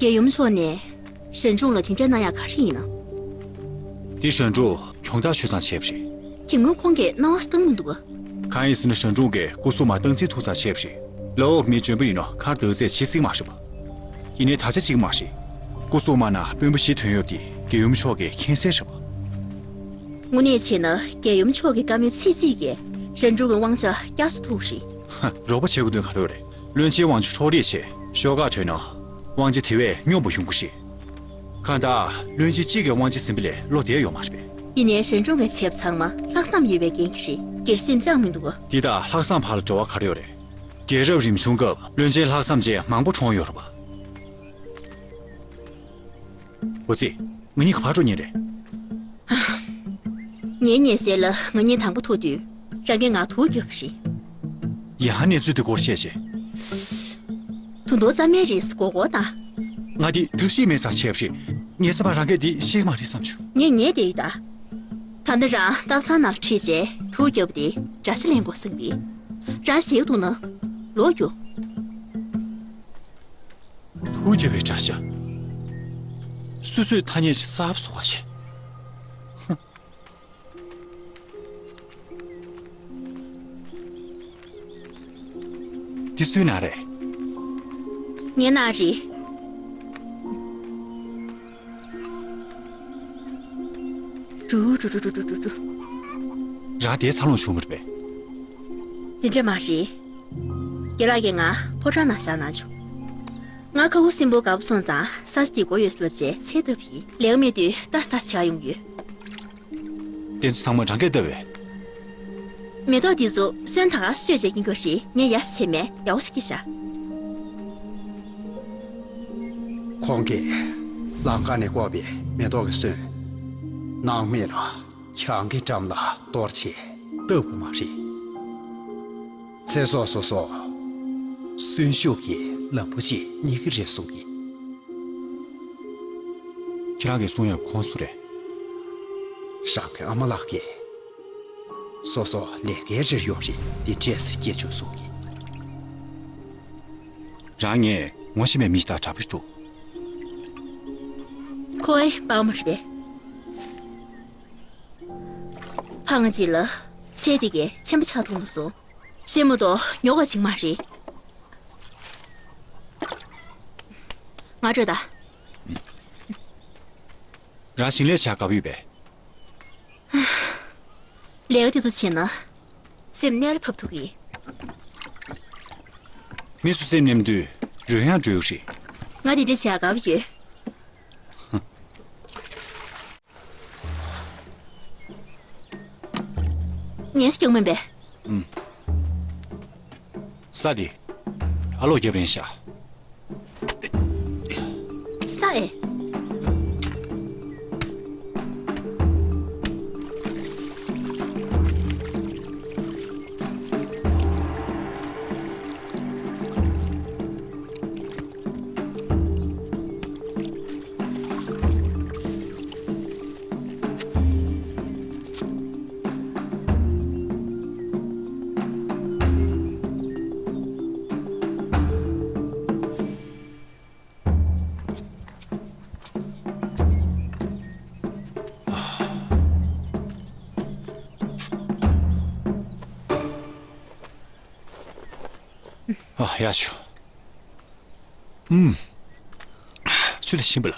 རྒྱལ་ཡུམ་མཆོག་ནས་ཞན་ཀྲུང་ལ་དེ་འདྲ་གནང་ཡག་ག་རེ་ཡིན་ནམ། དེ་ཞན་ཀྲུང་གྱོང་རྟགས་ཆོད་ཙང་བྱས་པ་རེད། དེ་སྔོན་ཁོང་གིས་གནང་བ་བཏང་མི་འདུག་ག་གང་ཡིན་ཟེར་ན་ཞན་ཀྲུང་གིས་སྐུ་སྲུང་མ་སྟངས་འཛིན་ཐུབ་ཙང་བྱས་པ་རེད། ལའོ་མི་འཇོན་པོ་ཡིན་ནོ་ཁར་དག་ཚད་བྱེད་སྲིད་མ་རེད་པ། ཡིན་ནའི་ད་ཆ་གཅིག་མ་རེད། སྐུ་སྲུང་མ་ན་དཔོན་པོ་བཞི་ཐོན་ཡོད་དེ་རྒྱལ་ཡུམ་མཆོག་གིས་མཁྱེན་གསལ་རེད་པ། དངོས་གནས་བྱས་ན་རྒྱལ་ཡུམ་མཆོག་གི་བཀའ་མོལ་ཚིག་གཅིག་གིས་ཞན་ཀྲུང་གི་དབང་ཆ་བསྐྱར་གསོ་ཐུབ་རེད། ཧ། རོགས་པ་བྱེད་དགོས་དོན་ག་རེ་ཡོད་རེད། བློན་ཆེན་དབང་ཆ་འཕྲོག་རེས་བྱས་ཤོག་ཁག་ཐོན་ན། དབང་ཆ་དེ་བས་སྙོམས་པོ་ཡོང་གི་རེད། གང་ལྟར་བློན་ཆེན་གཅིག་གི་དབང་ཆ་ཟིན་པ་ལས་བློ་བདེ་ཡོད་མ་རེད་པས། ཡིན་ནའི་ཞན་ཀྲུང་གིས་བྱས་པ་ཚང་མ་ལྷག་བསམ་ཡོད་པའི་རྐྱེན་གྱིས་རེད། སྒེར་སེམས་ཅང་མི་འདུག་ག་དེ་དག་ལྷག་བསམ་བར་ལ་འབྲེལ་བ་ག་རེ་ཡོད་རེད། རྒྱལ་རབས་རིམ་བྱུང་སྐབས་བློན་ཆེན་ལྷག་བསམ་ཅན་མང་པོ་གྲོངས་ཡོད་རེད་པ། འོ་ཙི། ང་གཉིས་ཀ་ཕར་འགྲོ་ཉན་རེད། ངའི་ཉལ་སའི་ལ་ང་གཉིས་དང་པོ་ཐུག་དུས། རང་གིས་ང་ཐུག་རྒྱབ་པ་རེད། ཡང་གནས་ཚུལ་འདི་སྐོར་བཤད་བྱས། ད་དུང་རྩ་མེད་རེད། མགོ་སྐོར་བཏང་། ང་འདི་ཐབས་ཤེས་མེད་ཙང་བྱས་པ་རེད། ངའི་ཚེ་བ་རང་གིས་འདི་ཤེས་ཀྱི་མ་རེད་བསམ་བྱུང་། ངས་ཉལ་བསྡད་ཡོད་ད། ད་ལྟ་རང་སྟག་ཚང་ནང་ལ་ཁྲིད་བྱས་ཐུག་རྒྱབ་པ་དེ་དགྲ་ཤ་ལེན་དགོས་བསམ་གི། རང་ཞེད་འདུག་ན། ལོག་རྒྱུགས། ཐུག་རྒྱབ་པའི་དགྲ་ཤ། སོ་སོས་ཐ་སྙད་ཅིག་གསར་པ་བཟོ་བ་བྱས། འདི་སུའི་ནང་རེད། ངའི་ནང་རེད། རུ་རུ། རང་དེའི་འཚར་ལོངས་བྱུང་བ་རེད་པས། དེ་འདྲ་མ་རེད། རྒན་ལགས་ཀྱིས་ང་ཕོ་བྲང་ནང་བཞག་གནང་བྱུང་། ང་ཁ་ཁུ་སིམ་པོ་དགའ་པོ་སོང་ཙང་ས་ཆ་དེ་དགོས་ཡོད་ཟེར་ལབ་བྱས་ཚལ་བཏབ་ཡིན། ལས་ཀ་མེད་དུས་ལྟ་ས་ལྟ་ས་བྱེད་ཡོང་ཡོད། དེ་ཚོ་ཚང་མ་རང་གིས་བཏབ་པས། མེ་ཏོག་འདི་ཚོ་སོན་ད་ག་སོས་བྱས་ཀྱིན་གྱོ་ཞིག་ངས་ཡ་ཞིག་བྱས་མེད། ཡག་པོ་ཞིག་སྐྱེས་ཤག་ཁོང་གིས་ལམ་ཁ་ནས་བཀོག་པའི་མེ་ཏོག་གི་སོན། སྣང་མེད་ལ་གྱང་གི་འགྲམ་ལ་གཏོར་བྱས་བཏབ་དགོས་མ་རེད། ཚེ་སྲོག་སོ་སོ་གསོན་ཤུགས་ཀྱི་ལམ་བུ་གཅིག་རྙེད་ཀྱི་རེད་གསུང་གི། ཁྱེད་རང་གིས་གསུང་ཡག་ཁོང་སུ་རེད། རང་གི་ཨ་མ་ལགས་ཀྱིས། སོ་སོ་ལས་ཀའི་རིར་ཡོད་རེད། འདི་འདྲས་སུ་སྐྱེ་བཅུག་གསུང་གི། རང་ངས་ངོ་ཤེས་པའི་མི་ཞིག་དང་འདྲ་པོ་ཞིག་འདུག་ཁོའི་པང་མོ་རེད་པས། ཕངས་གཅིག་ལ་ཚེ་འདི་གས་ཆེན་པོ་ཆགས་ཐུབ་མ་སོང་། ཤེས་མ་གཏོགས་ཉོ་ག་བྱེད་མ་རེད། ང་སྤྲོད་ད། རང་ཞིང་ལས་བྱ་དགའ་བོ་ཡོད་པས། ལས་ཀ་དེ་ཚོ་བྱས་ན་སེམས་རྣལ་ལ་ཕབ་ཐུབ་ཀྱི། མི་སུ་སེམས་ནེམ་དུས་རོལ་དབྱངས་དཀྲོལ་རེད། ང་དེ་འདྲ་བྱ་དགའ་བོ་ཡོད། ངས་སྐྱོང་མིན་པས། ཨུམ། ས་དེ། ཨ་ལོག་རྒྱབ་རན་ཤག་ས་ཨེ། ཨ། ཡག་ཤོས། ཨུམ། ཆུ་ལ་ཞིམ་པ་ལ།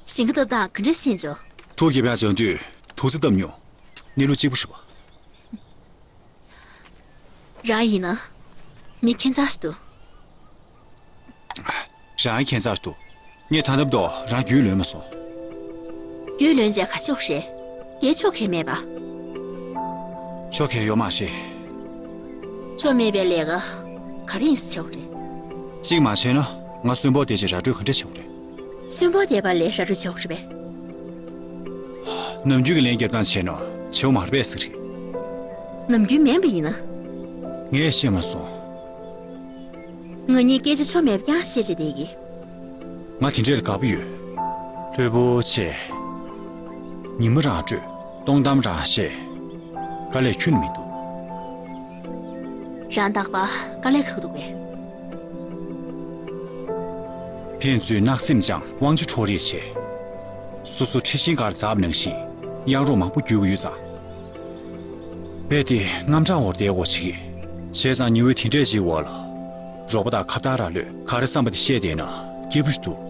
ཞིང་ཁ་བཏབ་སྟངས་ག་འདྲ་ཤེས་བྱུང་། ཐུགས་དགྱེས་པ་བྱུང་དུས་ཐུགས་རྩིས་བཏབ་མྱོང་། གནས་ལུགས་གཅིག་པུ་རེད་པ། རང་ཡིན་ན། མི་ཁྱད་མཚར་ཞིག་འདུག་རང་ཁྱད་མཚར་ཞིག་འདུག་ངས་ད་ལྟ་བར་དུ་རང་རྒྱུས་ལོན་མ་སོང་། རྒྱུས་ལོན་བྱས་ག་ཆོག་རེད། དེ་ཆོ་གས་མེད་པ། ཆོ་གས་ཡོད་མ་རེད། ཆོ་མེད་པའི་ལས་ཀ་ག་རེ་ཡིན་ཟེར་བྱ་བ་རེད། གཅིག་མ་བྱས་ན་ང་གསོན་པོ་བསྡད་བྱས་ར་སྤྲོད་ག་འདྲ་བྱ་བ་རེད། གསོན་པོ་བསྡད་པ་ལས་ར་སྤྲོད་བྱ་བ་རེད་པས། ནམ་རྒྱུན་གྱི་ལན་རྒྱབ་སྟངས་བྱས་ན་བྱེད་པོ་མ་རེད་པས་ཟེར་གི། ནམ་རྒྱུན་མིན་པ་ཡིན་ན། ངས་ཤེས་མ་སོང་། ང་གཉིས་སྐད་ཆ་ཆོ་མེད་པ་རྐྱང་བཤད་བྱས་བསྡད་ཀྱི། ང་དེ་འདྲས་ལ་དགའ་པོ་ཡོད། ལྷོད་པོ་ཆེ། ཉི་མ་རང་སྤྲོད། སྟོང་གཏམ་རང་བཤད། དཀའ་ལས་ཁྱོན་ནས་མི་འདུག་རང་རྟག་པར་དཀའ་ལས་ཁག་འདུག་གས། ཕན་ཚུན་བརྣག་སེམས་སྦྱང་དབང་ཆ་འཕྲོག་རེས་བྱས། སོ་སོ་འཁྲི་ཤིང་སྒར་འཛག་ནང་བཞིན་གཡང་རོགས་མང་པོ་རྒྱུག་གི་ཡོད་ཙང་། རྦད་དེ་དངངས་སྐྲག་འོར་བསྡད་དགོས་བྱེད་ཀྱི། བྱས་ཙང་ཉི་འོད་དེ་འདྲས་ཅིག་འོག་ལ། རོགས་པ་དང་ཁ་བརྡ་ར་ལོས་ག་རེ་བསམ་པ་དེ་བཤད་བསྡད་ན་སྐྱིད་པོ་ཞིག་འདུག།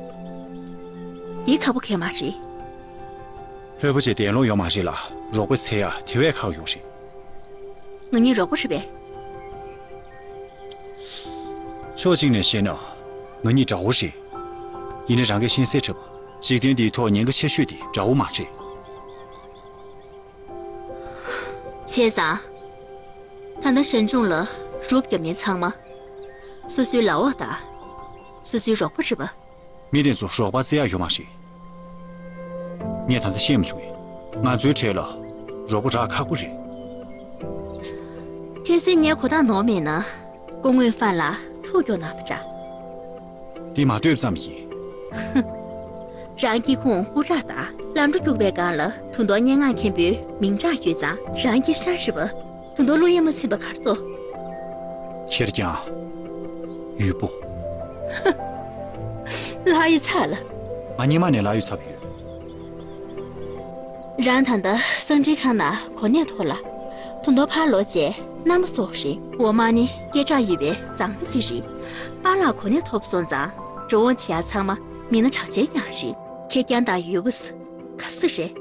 འདི་ཁག་པོ་གང་ཡང་མ་རེད། ལྷོད་པོ་བྱས་བསྡད་ལོང་ཡོད་མ་རེད་ལ། རོགས་པ་འཚོལ་ཡ་དེ་བས་ཁག་ཡོད་རེད། ང་གཉིས་རོགས་པ་རེད་པས། ཕྱོགས་གཅིག་ནས་བཤད་ན། ང་གཉིས་དགྲ་བོ་རེད། ཡིན་ནའི་རང་གིས་ཤེས་གསལ་འདྲ་པོ། འཇིག་རྟེན་འདིའི་ཐོག་ཉེན་ཁ་ཆེ་ཤོས་དེ་དགྲ་བོ་མ་རེད། བྱས་ཙང་། ད་ལྟ་ཞང་ཞུང་ལ་རོགས་རྒྱབ་མཁན་ཚང་མ། སོ་སོའི་ལག་འོག་དང་། སོ་སོའི་རོགས་པ་རེད་པ། མི་དེ་ཚོ་རོགས་པ་བཙལ་ཡག་ཡོད་མ་རེད། ངས་ད་ལྟ་བཤད་མི་བྱུང་བས། ང་ཚོའི་གྲས་ལ་རོགས་པ་རག་ཁག་པོ་རེད། ཁ་སང་ངས་གོ་སྟངས་ནོར་མེད་ན། སྐུ་ངོས་ཧྥན་ལ་ཐུག་མགྱོགས་གནང་བ་འདྲ། འདི་མ་ལྟོས་ཙམ་ཡིན། རང་སྐྱེ་ཁུངས་སྐུ་དྲག་དང་ལམ་འགྲོ་རྒྱུག་པའི་སྒང་ལ་དུང་དོང་སྙན་ངག་མཁན་པོའི་མིང་གྲགས་ཡོད་ཙང་རང་སྐྱེ་ཤར་རེད་པ། དུང་དོང་བློ་ཡེ་མ་ཚིམ་པ་གར་ཚོ། ཁེར་རྐྱང་། ཡུལ་པོ། ལྷ་ཡི་ཚ་ལ། ང་སྔོན་མ་ནས་ལྷ་ཡི་ཚབ་ཡོད། རང་ད་ལྟ་གསང་འཕྲིན་ཁང་ནང་གོ་གནས་ཐོབ་ལ། དུང་དོང་ཕར་ལོག་རྗེས་མནའ་མ་སོགས་རེད། འོག་མ་ནི་སྐད་གྲགས་ཡོད་པའི་མཛངས་མ་ཅིག་རེད། པཱ་ལགས་གོ་གནས་ཐོབ་སོང་ཙང་འགྲོ་འོང་བྱེད་ཡ་ཚང་མ་མི་སྣ་གྲགས་ཅན་རྐྱང་རེད། ཁེར་རྐྱང་དང་ཡུལ་པོ་ཟེར་ག་ཟེ་རེད།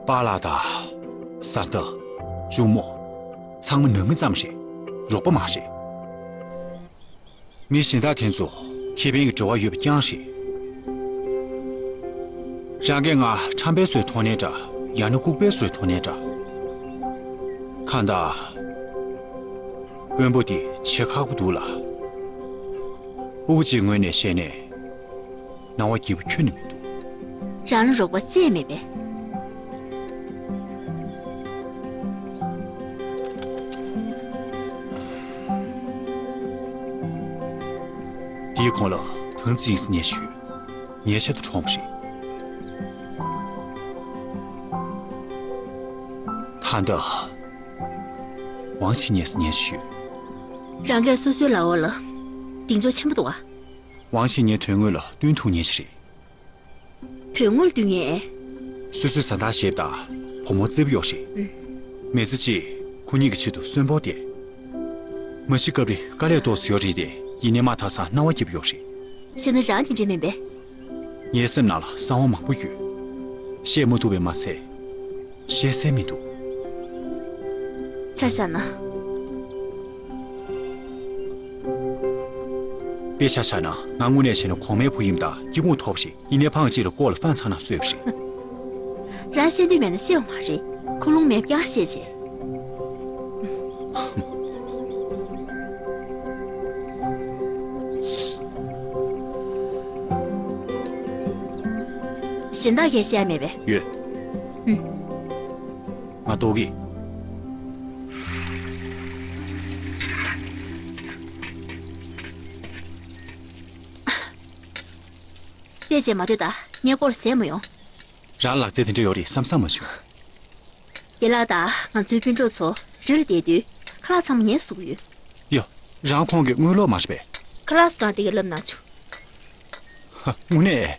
པཱ་ལགས་དང་། བཟའ་ཟླ། གཅུང་མོ། ཚང་མ་ནང་མི་ཙམ་རེད། རོགས་པ་མ་རེད། མི་གཞན་དག་དེ་ཚོ་ཁེ་ཕན་གྱི་འབྲེལ་བ་ཡོད་པ་རྐྱང་རེད། རང་གིས་ང་ཁྲམ་པའི་བཟོའི་མཐོང་སྣེ་འདྲ། ཡང་ན་ལྐུགས་པའི་བཟོའི་མཐོང་སྣེ་འདྲ། གང་ལྟར། དཔོན་པོ་འདི་བྱེད་ཁག་པོ་འདུག་ལ། ཕྲུ་གུ་གཅིག་ངོས་ནས་བཤད་ནས། སྣང་བ་སྐྱིད་པོ་ཁྱོན་ནས་མི་འདུག། རང་ལ་རོགས་པ་བཙལ་མེད་པས། དེའི་གོང་ལ་ཐང་ཙི་ཡིན་ཟེར་མཁན་ཞིག་ཡོད། ངའི་ཆེད་དུ་གྲོངས་པ་རེད། ད་ལྟ་ཝང་ཆི་ཉེ་ཟེར་མཁན་ཞིག་ཡོད། རང་གིས་སོ་སོའི་ལག་འོག་ལ་གདེང་འཇོག་ཆེན་པོ་འདུག་ཨ། ཝང་ཆི་ཉེ་དོན་དངོས་ལ་བསྟུན་ཐུབ་མཁན་ཞིག་རེད། དོན་དངོས་ལ་བསྟུན་མཁན། སོ་སོའི་བཟའ་ཟླ་ཞེ་པོ་དང་བུ་མོ་བརྩེ་པོ་ཡོད་རེད། ཨུ། མི་ཚེ་གཅིག་ཁོ་གཉིས་ཀྱི་ཆེད་དུ་གསོན་པོ་བསྡད། མ་ཤི་སྐབས་རེ་དཀའ་ལས་ཏོག་ཙམ་ཡོད་རེད་དེ། ཡིན་ནའི་མ་དག་སར་སྣང་བ་སྐྱིད་པོ་ཡོད་རེད། བྱས་ན་རང་དེ་འདྲས་མིན་པས། ངའི་སེམས་ནང་ལ་གསང་བ་མང་པོ་ཡོད། བཤད་མ་ཐུབ་པས་མ་ཚད། བཤད་སྲོལ་མི་འདུག། ཆ་བཞག་ན། དཔེ་ཆ་བཞག་ན་ང་དངོས་གནས་བྱས་ན་གོང་མའི་བུ་ཡིན་པ་དང་སྐྱེ་ཁུངས་ཐོབ་ཤིང་། ཡིན་ནའི་ཕངས་གཅིག་ལ་ལྐོག་ལ་ཧྥན་ཚང་ནང་གསོས་པ་རེད། རང་བཤད་འདོད་མེད་ན་བཤད་འོང་མ་རེད། ཁུངས་ལུང་མེད་པ་རྐྱང་བཤད་བྱས། གཞན་དག་གིས་བཤད་མེད་པས། ཡོད། ཨུམ། ང་ལྟོགས་ཀྱི། བལྟས་བྱས་མ་སྡོད་ད། ངའི་སྐོར་ཟས་མ་ཡོང་། རང་ལག་རྩལ་དེ་འདྲ་ཡོད་རེད་བསམ་བསམ་མ་བྱུང་། རྒན་ལགས་དང་ང་ཚོའི་སྤུན་གྲོགས་ཚོ་རི་ལ་བསྡད་དུས་ཁ་ལག་ཚང་མ་ངས་བཟོ་གི་ཡོད། ཡ། རང་ཁོང་གི་དངུལ་ལོག་མ་རེད་པས། ཁ་ལག་བཟོ་སྟངས་དེ་ག་ལབ་གནང་བྱུང་། ཧ། དངོས་གནས།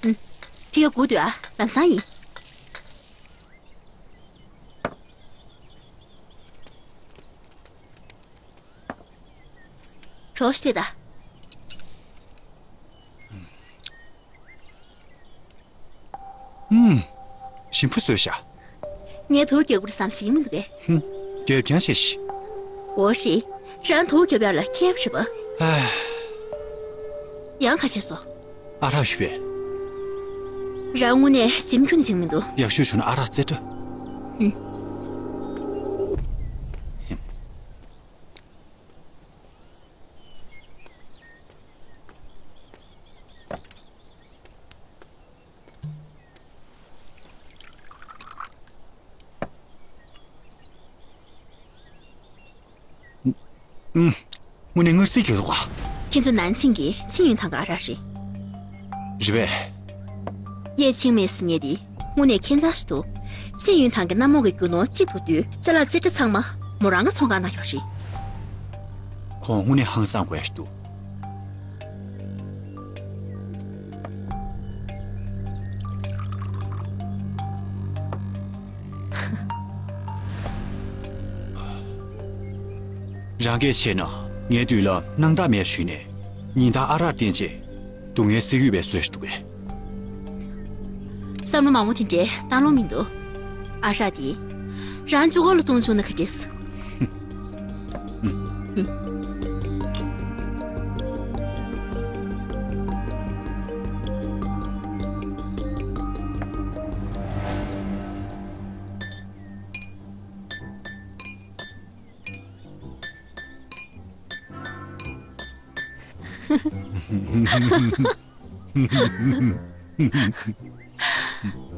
ཨུམ། ཕ་གིར་སྒུག་སྡོད་ཨ། ལམ་སང་ཡིན། གྲོགས་ཤིག་ལྟོས་དང་། ཨུམ། ཞིམ་པོ་བཟོས་ཤག། ངས་དོ་རྒྱག་པར་བསམ་ཞིག་མི་འདུག་གས། ཧུམ། རྒྱབ་རྐྱང་བྱས་ཤིག། འོ་ཤི། རང་དོ་རྒྱབ་ཡག་ལ་མཁས་པ་རེད་པ། ཨ། ཡང་ཁ་ཆེ་སོ། ཨ་རག་ཞུ་བས། རང་དངོས་གནས་འཛེམ་ཁྱོན་ཅིག་མི་འདུག། ཡག་ཤོས་བྱུང་ན་ཨ་རག་རྩེ་དྲག། ཧུམ། ཨུམ། དངོས་གནས་མངར་ཟིང་གི་འདུག་ག། ཁྱེད་ཚོ་ནན་ཆིང་གི་ཆིང་ཡུན་ཐང་གི་ཨ་རག་རེད། རེད་པས། གཡས་ཆིང་མེ་ཟེར་མཁན་དེ་དངོས་གནས་ཁྱད་མཚར་ཞིག་འདུག། ཆིང་ཡུན་ཐང་གི་གནམ་འོག་གི་རྒྱུ་ནོར་གཅིག་ཏུ་བསྡུས་ཅ་ལག་རྩེ་གྲ་ཚང་མ་མོ་རང་གི་ཚོང་ཁང་ནང་ཡོད་རེད། ཁོང་དངོས་གནས་ཧང་སང་དགོས་ཡ་ཞིག་འདུག། རང་གིས་བྱས་ན་ངའི་མདུན་ལ་སྣང་དག་མེད་ཞུས་ནས་ཉིན་ལྟར་ཨ་རག་བསྟེན་རྗེས་སྡུག་བསྔལ་སེལ་གྱི་ཡོད་པའི་བཟོ་ཞིག་འདུག་གས། བསམ་བློ་མང་པོ་དེ་འདྲའི་བཏང་ལོང་མི་འདུག། ཨ་རག་དེ་རང་གཅིག་པོ་ལ་བཏུང་བཅུག་ན་ག་འདྲས།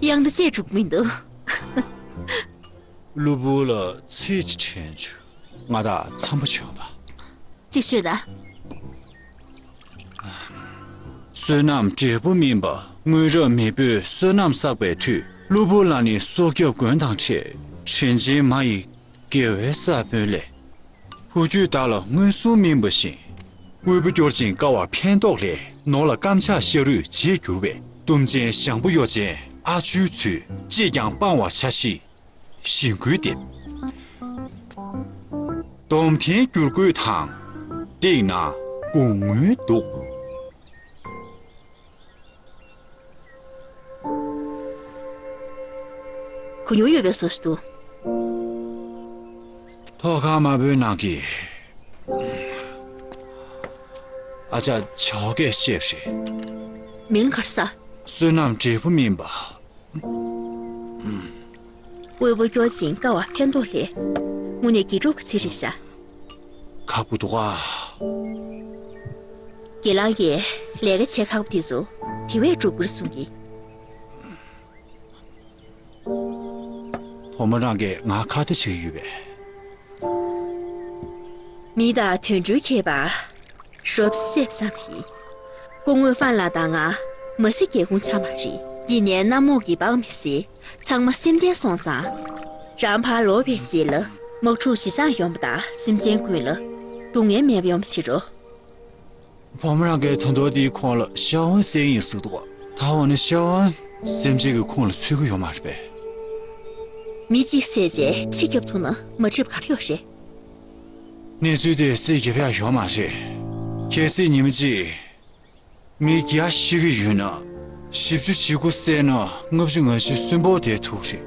དབྱངས་རྟ་བཅད་འགྲོ་གི་མི་འདུག། གློ་བུར་ལ་ཚིག་ཅིག་དྲན་བྱུང་། ང་དང་འཚམ་པོ་བྱུང་བ། ཅིག་ཤོད་དང་། བསོད་ནམས་འབྲས་བུ་སྨིན་པ། སྔོན་རབས་མེས་པོས་བསོད་ནམས་བསགས་པའི་མཐུས། གློ་བུར་ལ་ནི་སྲོག་སྐྱབས་མགོན་དང་འཕྲད། དྲིན་ཆེན་མ་ཡི་དགེ་བའི་ས་བོན་ལས། བུ་རྒྱུད་བདག་ལ་མངོན་སུམ་སྨིན་པ་བཞིན། དབུལ་པོ་སྐྱོར་ཅིང་དཀའ་བ་ཕན་ཐོགས་ལས། ནོར་ལ་རྐམ་ཆག་ཤ་རུས་བྱེད་འགྱུར་བའི། གཏུམ་ཆེན་ཞང་པོ་གཡོ་ཅན་ཨ་ཆུའི་ཚུལ། ཅིས་ཀྱང་སྤང་བར་བྱ་ཞེས་ཞིང་བཀོད་འདེབས། སྡོམ་ཐེངས་བསྒྱུར་དགོས་དང་། སྟེང་ན་དགུང་སྔོན་འདུག། གོ་མྱོང་ཡོད་པའི་བཟོ་ཞིག་འདུག། ཐོག་ཁང་དམར་པོའི་ནང་གི་ཨ་ཅག་བྱ་བ་སྐད་བཤད་པ་རེད། མིང་ག་རེ་ཟེར། བསོད་ནམས་འབྲས་བུ་སྨིན་པ། དབུལ་པོ་སྐྱོར་ཅིང་དཀའ་བ་ཕན་ཐོགས་ལས། དངོས་གནས་དགེ་སྒྲུབ་ཀྱི་ཚིག་རེད་ཤག། ཁག་པོ་འདུག་ག། དགེ་ལགས་ཀྱིས་ལས་ཀ་བྱེད་ཁག་པོ་དེ་ཚོ་དེ་བས་སྒྲུབ་དགོས་གསུང་གི། བུ་མོ་རང་གིས་ང་ཁ་བརྡ་བྱེད་ཀྱི་ཡོད་པས། མི་དང་དུད་འགྲོའི་ཁྱད་པར་རོབ་ཤེས་ཙམ་ཡིན། སྐུ་ངོ་ཧྥན་ལགས་དང་ང་མ་གཞི་སྒེའུ་ཁུང་ཆགས་མ་རེད། ཡིན་ནའི་གནམ་འོག་གི་འབངས་མི་སེར་ཚང་མ་སེམས་ལྡན་སོང་ཙང་། རང་ཕར་ལོག་པའི་རྗེས་ལ་དམག་འཁྲུག་ཞི་འཇགས་ཡོང་བ་དང་སེམས་ཅན་ཀུན་ལ་སྡུག་བསྔལ་མེད་པ་ཡོང་བ་བྱེད་རོགས། བུ་མོ་རང་གིས་ད་དུང་དེའི་ཁོངས་ལ་ཤ་བོན་བསད་ཡིན་ཟེར་འདུག། ད་འོ་ན་ཤ་བོན་སེམས་ཅན་གྱི་ཁོངས་ལ་ཚུད་ཀྱི་ཡོད་མ་རེད་པས། མི་གཅིག་བསད་རྗེས་ཁྲི་བརྒྱབ་ཐུབ་ན་མ་འགྲིག་པ་ག་རེ་ཡོད་རེད། གནས་ཚུལ་དེ་རྩིས་རྒྱབ་ཡག་ཡོད་མ་རེད། གལ་སྲིད་ཉི་མ་གཅིག་མི་བརྒྱ་ཤི་གི་ཡོད་ན། བཞི་བཅུ་ཞེ་དགུ་བསད་ན་ལྔ་བཅུ་ང་བཞི་གསོན་པོ་བསྡད་ཐུབ་རེད།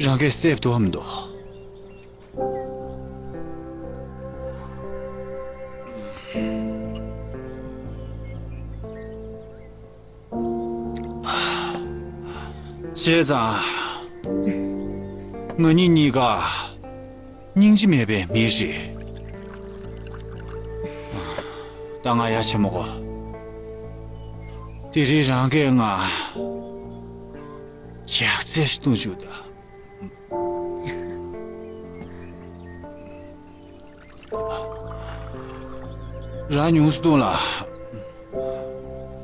རང་གིས་བསད་འདུག་མི་འདུག། བྱས་ཙང་། ང་གཉིས་གཉིས་ཀ་སྙིང་རྗེ་མེད་པའི་མི་རེད། ད་ང་ཡ་ཆེ་མོ་གོ། དེ་རིང་རང་གིས་ང་ཡག་རྩེད་ཞིག་གཏོང་བཅུག་ད། རང་ཉུང་སུ་བཏུང་ལ།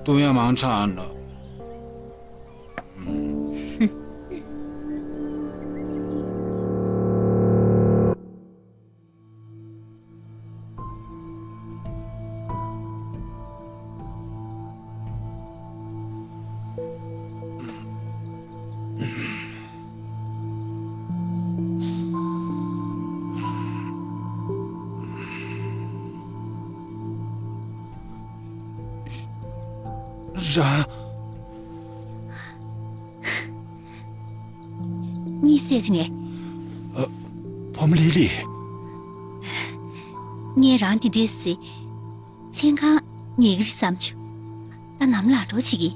བཏུང་ཡ་མང་དྲགས་ན། རང་། གཉིད་སད་བྱུང་ངས། ཨ། བུ་མོ་ལི་ལི། ངས་རང་འདི་འདྲས་སེ། མཚན་གང་ཉལ་གི་རེད་བསམ་བྱུང་། ད་ནམ་ལངས་འགྲོ་བྱེད་ཀྱི།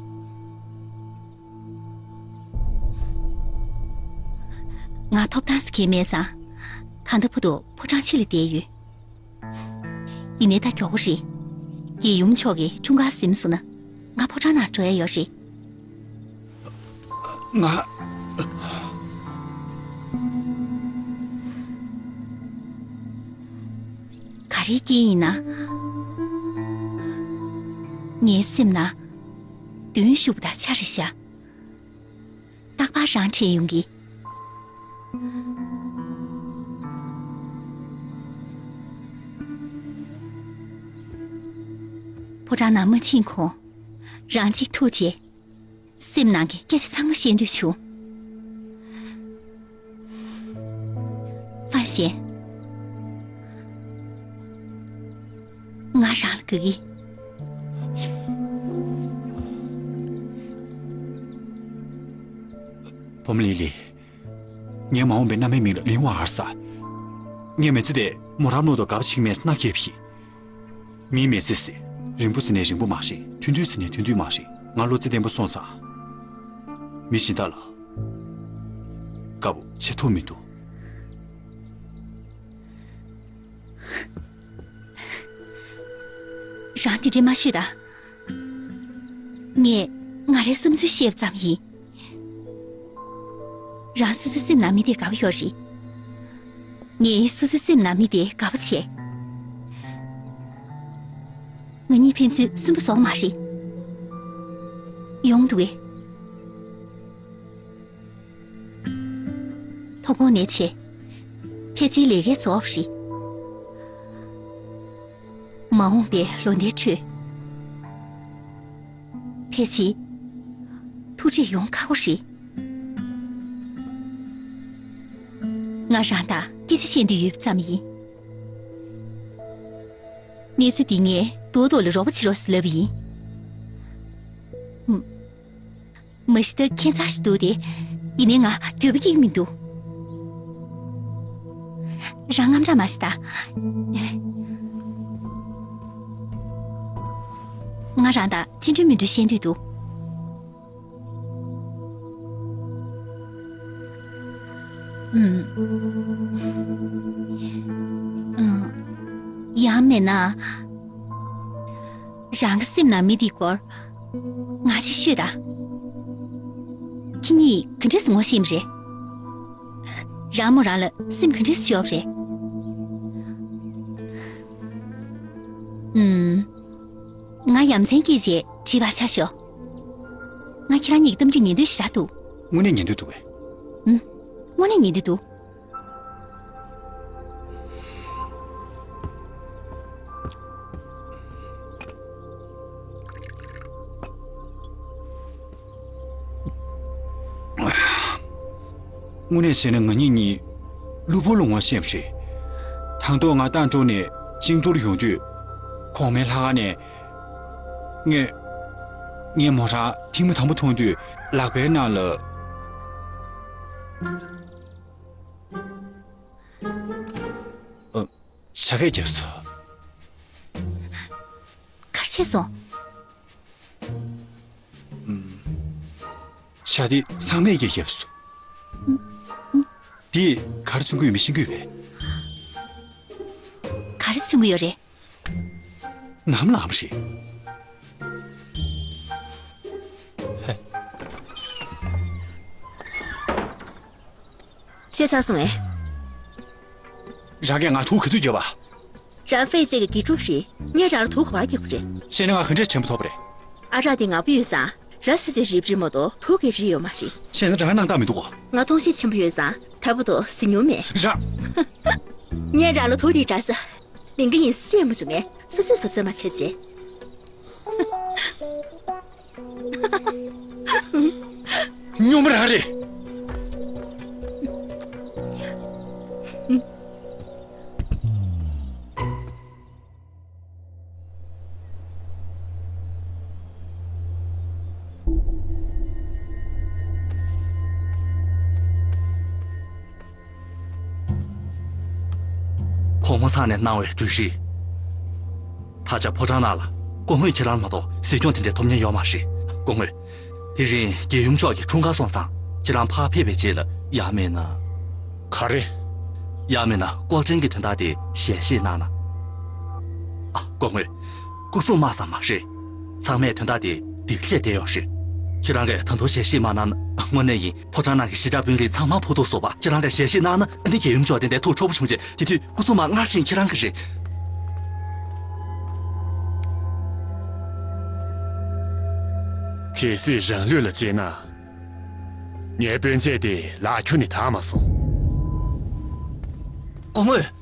ང་ཐོབ་ཐང་ཟེར་མཁན་མེད་ཙང་། ད་ལྟ་བར་དུ་ཕོ་བྲང་ཕྱི་ལ་བསྡད་ཡོད། ཡིན་ནའི་ད་མགྱོགས་པོ་རེད། རྒྱལ་ཡུམ་མཆོག་གི་འཁྲུངས་སྐར་ཟིན་སོང་ན་ང་ཕོ་བྲང་ནང་འགྲོ་ཡ་ཡོད་རེད། ང་། ག་རེའི་རྐྱེན་ཡིན་ན། ངའི་སེམས་ནང་མདུན་ཞུ་བ་དང་ཆ་རེ་བཞག། རྟག་པར་རང་དྲན་ཡོང་གི། ཕོ་བྲང་ནང་མ་ཕྱིན་གོང་། རང་གཅིག་ཐུག་རྗེས། སེམས་ནང་གི་སྐད་ཆ་ཚང་མ་བཤད་འདོད་བྱུང་། ཧྥན་ཞན། ང་རང་ལ་དགའ་གི། བུ་མོ་ལི་ལི། ངའི་མ་འོངས་པའི་མནའ་མའི་མིང་ལ་ལིན་ཝང་ཧར་ཟེར། ངའི་མི་ཚེ་དེ་མོ་རང་ནོར་དུ་དགའ་པོ་བྱེད་ཀྱི་མེད་ཟེར་མནའ་སྐྱེལ་བ་ཡིན། མིའི་མི་ཚེ་ཟེར་རིང་པོ་ཟེར་ནས་རིང་པོ་མ་རེད། ཐུང་ཐུང་ཟེར་ནས་ཐུང་ཐུང་མ་རེད། ང་བློ་རྩེ་བརྟན་པོ་སོང་ཙང་། མི་གཞན་དག་ལ་དགའ་པོ་བྱེད་ཐུབ་མི་འདུག། རང་དེ་འདྲས་མ་ཤོད་ད། ངས་ང་རའི་བསམ་ཚུལ་བཤད་པ་ཙམ་ཡིན། རང་སོ་སོའི་སེམས་ནང་མི་དེ་དགའ་པོ་ཡོད་རེད། ངས་སོ་སོའི་སེམས་ནང་མི་དེ་དགའ་པོ་བྱས། ང་གཉིས་ཕན་ཚུན་སུན་པོ་བཟོ་གི་མ་རེད། ཡོང་འདུག་གས། ཐོ་ཕོག་ནས་ཆེ། ཕལ་ཆེར་ལས་ཀའི་རྫོགས་པ་རེད། མ་འོངས་པའི་ལོ་ཟླའི་ཁྲོད། ཕལ་ཆེར་ཐུག་འཕྲད་ཡོང་ཁག་པོ་རེད། ང་རང་དང་སྐད་ཆ་བཤད་འདོད་ཡོད་པ་ཙམ་ཡིན། གནས་ཚུལ་འདི་ངས་རྡོག་རྡོག་ལ་རོགས་པ་བྱེད་རོགས་ཟེར་ལབ་པ་ཡིན། ཨུམ། མ་གཞི་ད་ཁྱད་མཚར་ཞིག་འདུག་སྟེ། ཡིན་ནའི་ང་འགྱོད་པ་སྐྱེ་གི་མི་འདུག། རང་དངངས་སྐྲག་མ་བྱེད་ད། ང་རང་དང་ཅི་འདྲ་མི་འདྲ་བཤད་འདོད་འདུག། ཨུམ། ཨུམ། ཡང་མིན་ན། རང་གི་སེམས་ནང་མི་འདིའི་སྐོར་ང་ཅིག་ཤོད་དང་། ཁྱེད་གཉིས་ག་འདྲས་སེ་ངོ་ཤེས་པ་རེད། རང་མོ་རང་ལ་སེམས་ག་འདྲས་སེ་ཤོར་བ་རེད། ཨུམ། ང་ཡ་མཚན་སྐྱེས་རྗེས་དྲིས་པ་ཆ་ཤོག། ང་ཁྱེད་རང་གཉིས་ཀྱི་གཏམ་རྒྱུད་ཉན་འདོད་ཞེ་དྲག་འདུག། དངོས་གནས་ཉན་འདོད་འདུག་གས། ཨུམ། དངོས་གནས་ཉན་འདོད་འདུག། དངོས་གནས་བཤད་ན་ང་གཉིས་གཉིས་གློ་བུར་ལ་ངོ་ཤེས་པ་རེད། དང་ཐོག་ང་རྟ་འགྲོ་ནས་ཅིང་ཏུར་ཡོང་དུས། གོང་མའི་ལྷ་ཁང་ནས། ངས། ངས་མོ་རང་ཐེངས་མ་དང་པོ་མཐོང་དུས་ལག་པའི་ནང་ལ། ཨ། ཇ་སྐད་བརྒྱབ་སོང་། ག་རེ་བྱས་སོང་། ཨུམ། ཇ་དེ་ཚང་མས་ཀྱིས་བརྒྱབ་སོང་། ཨུམ། ཨུམ། དེས་ག་རེ་མཚོན་གྱི་ཡོད་མེད་ཤེས་ཀྱི་ཡོད་པས། ག་རེ་མཚོན་གྱི་ཡོད་རེད། ནམ་ལངས་པ་རེད། ཤེས་ཚར་སོང་ངས། རང་གིས་ང་དུག་ག་དུས་བརྒྱབ་པ། རང་ཧྥེ་ཙེ་གི་དགེ་ཕྲུག་རེད། ངས་རང་ལ་དུག་ག་པར་བརྒྱབ་པ་རེད། བྱས་ན་ང་ག་འདྲས་དྲན་པ་ཐོབ་པ་རེད། ཨ་ཅག་དེ་ངག་པ་ཡོད་ཙང་ར་སི་ཙེ་རིལ་བུ་རེད་མ་གཏོགས་དུག་གི་རིལ་ཡོད་མ་རེད། བྱས་ན་རང་སྣང་དག་མི་འདུག་གོ། ང་ཐུགས་ཞེན་ཆེན་པོ་ཡོད་ཙང་ད་བར་དུ་ཟིན་མྱོང་མེད། རང་། ངས་རང་ལ་དུག་དེའི་འདྲ་ས་ལེན་གི་ཡིན་ཟེར་མ་བྱུང་ངས་སོ་སོས་གཟབ་གཟབ་མ་བྱས་པ་བྱས། སྨྱོན་པ་རང་རེད། གོང་མ་ཚང་ནས་གནང་བའི་གྲོས་གཞི། ད་ཆ་ཕོ་བྲང་ནང་ལ་སྐུ་ངོས་ཁྱེད་རང་མ་གཏོགས་གཟིགས་སྐྱོང་དེ་འདྲའི་ཐོབ་མཁན་ཡོད་མ་རེད། སྐུ་ངོས། དེ་རིང་རྒྱལ་ཡུམ་མཆོག་གི་འཁྲུངས་སྐར་སོང་ཙང་ཁྱེད་རང་ཕར་ཕེབས་པའི་རྗེས་ལ་ཡང་མིན་ན། ག་རེ། ཡང་མིན་ན་ལྐོག་འདྲེན་གྱི་དོན་དག་དེ་ཞལ་བཞེས་གནང་ན། ཨ། སྐུ་ངོས། སྐུ་སྲུང་དམག་ཙམ་མ་རེད། ཚང་མས་དོན་དག་དེ་སྡིག་ཆེ་བསྡད་ཡོད་རེད། ཁྱེད་རང་གིས་ད་དུང་ཞལ་བཞེས་མ་གནང་ན་དངོས་གནས་ཡིན། ཕོ་བྲང་ནང་གི་ཞི་དྲག་དཔོན་རིགས་ཚང་མ་ཕོག་ཐུག་བཟོ་བ། ཁྱེད་རང་གིས་ཞལ་བཞེས་གནང་ན་ཨ་ནི་རྒྱལ་ཡུམ་མཆོག་དེ་འདྲའི་ཐུགས་ཁྲོ་པོ་བྱུང་རྗེས་དེ་དུས་སྐུ་སྲུང་དམག་སྔར་བཞིན་ཁྱེད་རང་གི་རེད། གལ་སྲིད་རང་ལུས་ལ་གཅེས་ན། ངའི་སྤུན་མཆེད་དེ་ལག་ཁྱེར་ནས་དག་མ་སོང་། སྐུ་ངོ།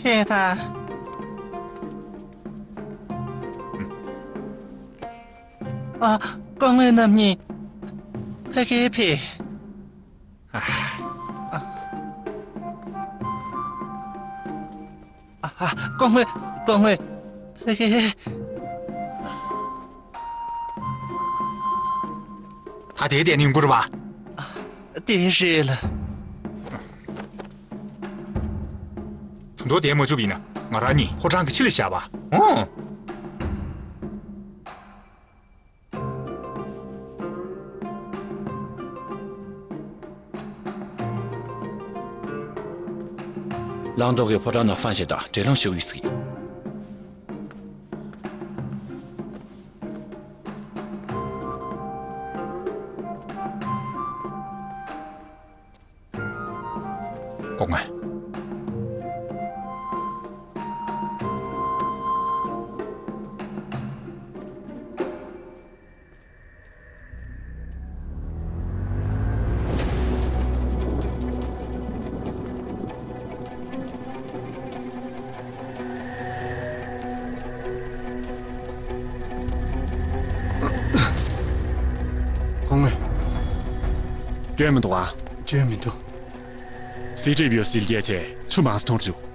ཕེབས་དང་། ཨ། སྐུ་ངོ་རྣམ་གཉིས། ཕ་གིར་ཕེབས། ཨ། ཨ། སྐུ་ངོ། སྐུ་ངོ། ཕ་གིར། ད་དེའི་ཏེ་ནི་ཡོང་གི་རེད་པ། དེ་རེད་ལགས། ད་དུང་བསྡད་མ་བཅུག་པ་ཡིན་ན་ང་རང་གཉིས་ཕོ་བྲང་གི་ཕྱི་ལ་བཞག་པ། ཨོ། ལང་ཏོག་གི་ཕོ་བྲང་ནང་ཧྥན་ཞེ་དང་འབྲེལ་ལམ་ཞུ་ཡིག་ཟིག་སྐུ་ངོ། སྐུ་ངོ། སྐྱོན་མི་འདུག་ཨ། སྐྱོན་མི་འདུག་སི་ཏྲི་བི་ཡོ་སིལ་རྒྱལ་ཆེ་ཆུ་མང་སུ་འཐུང་རྒྱུ།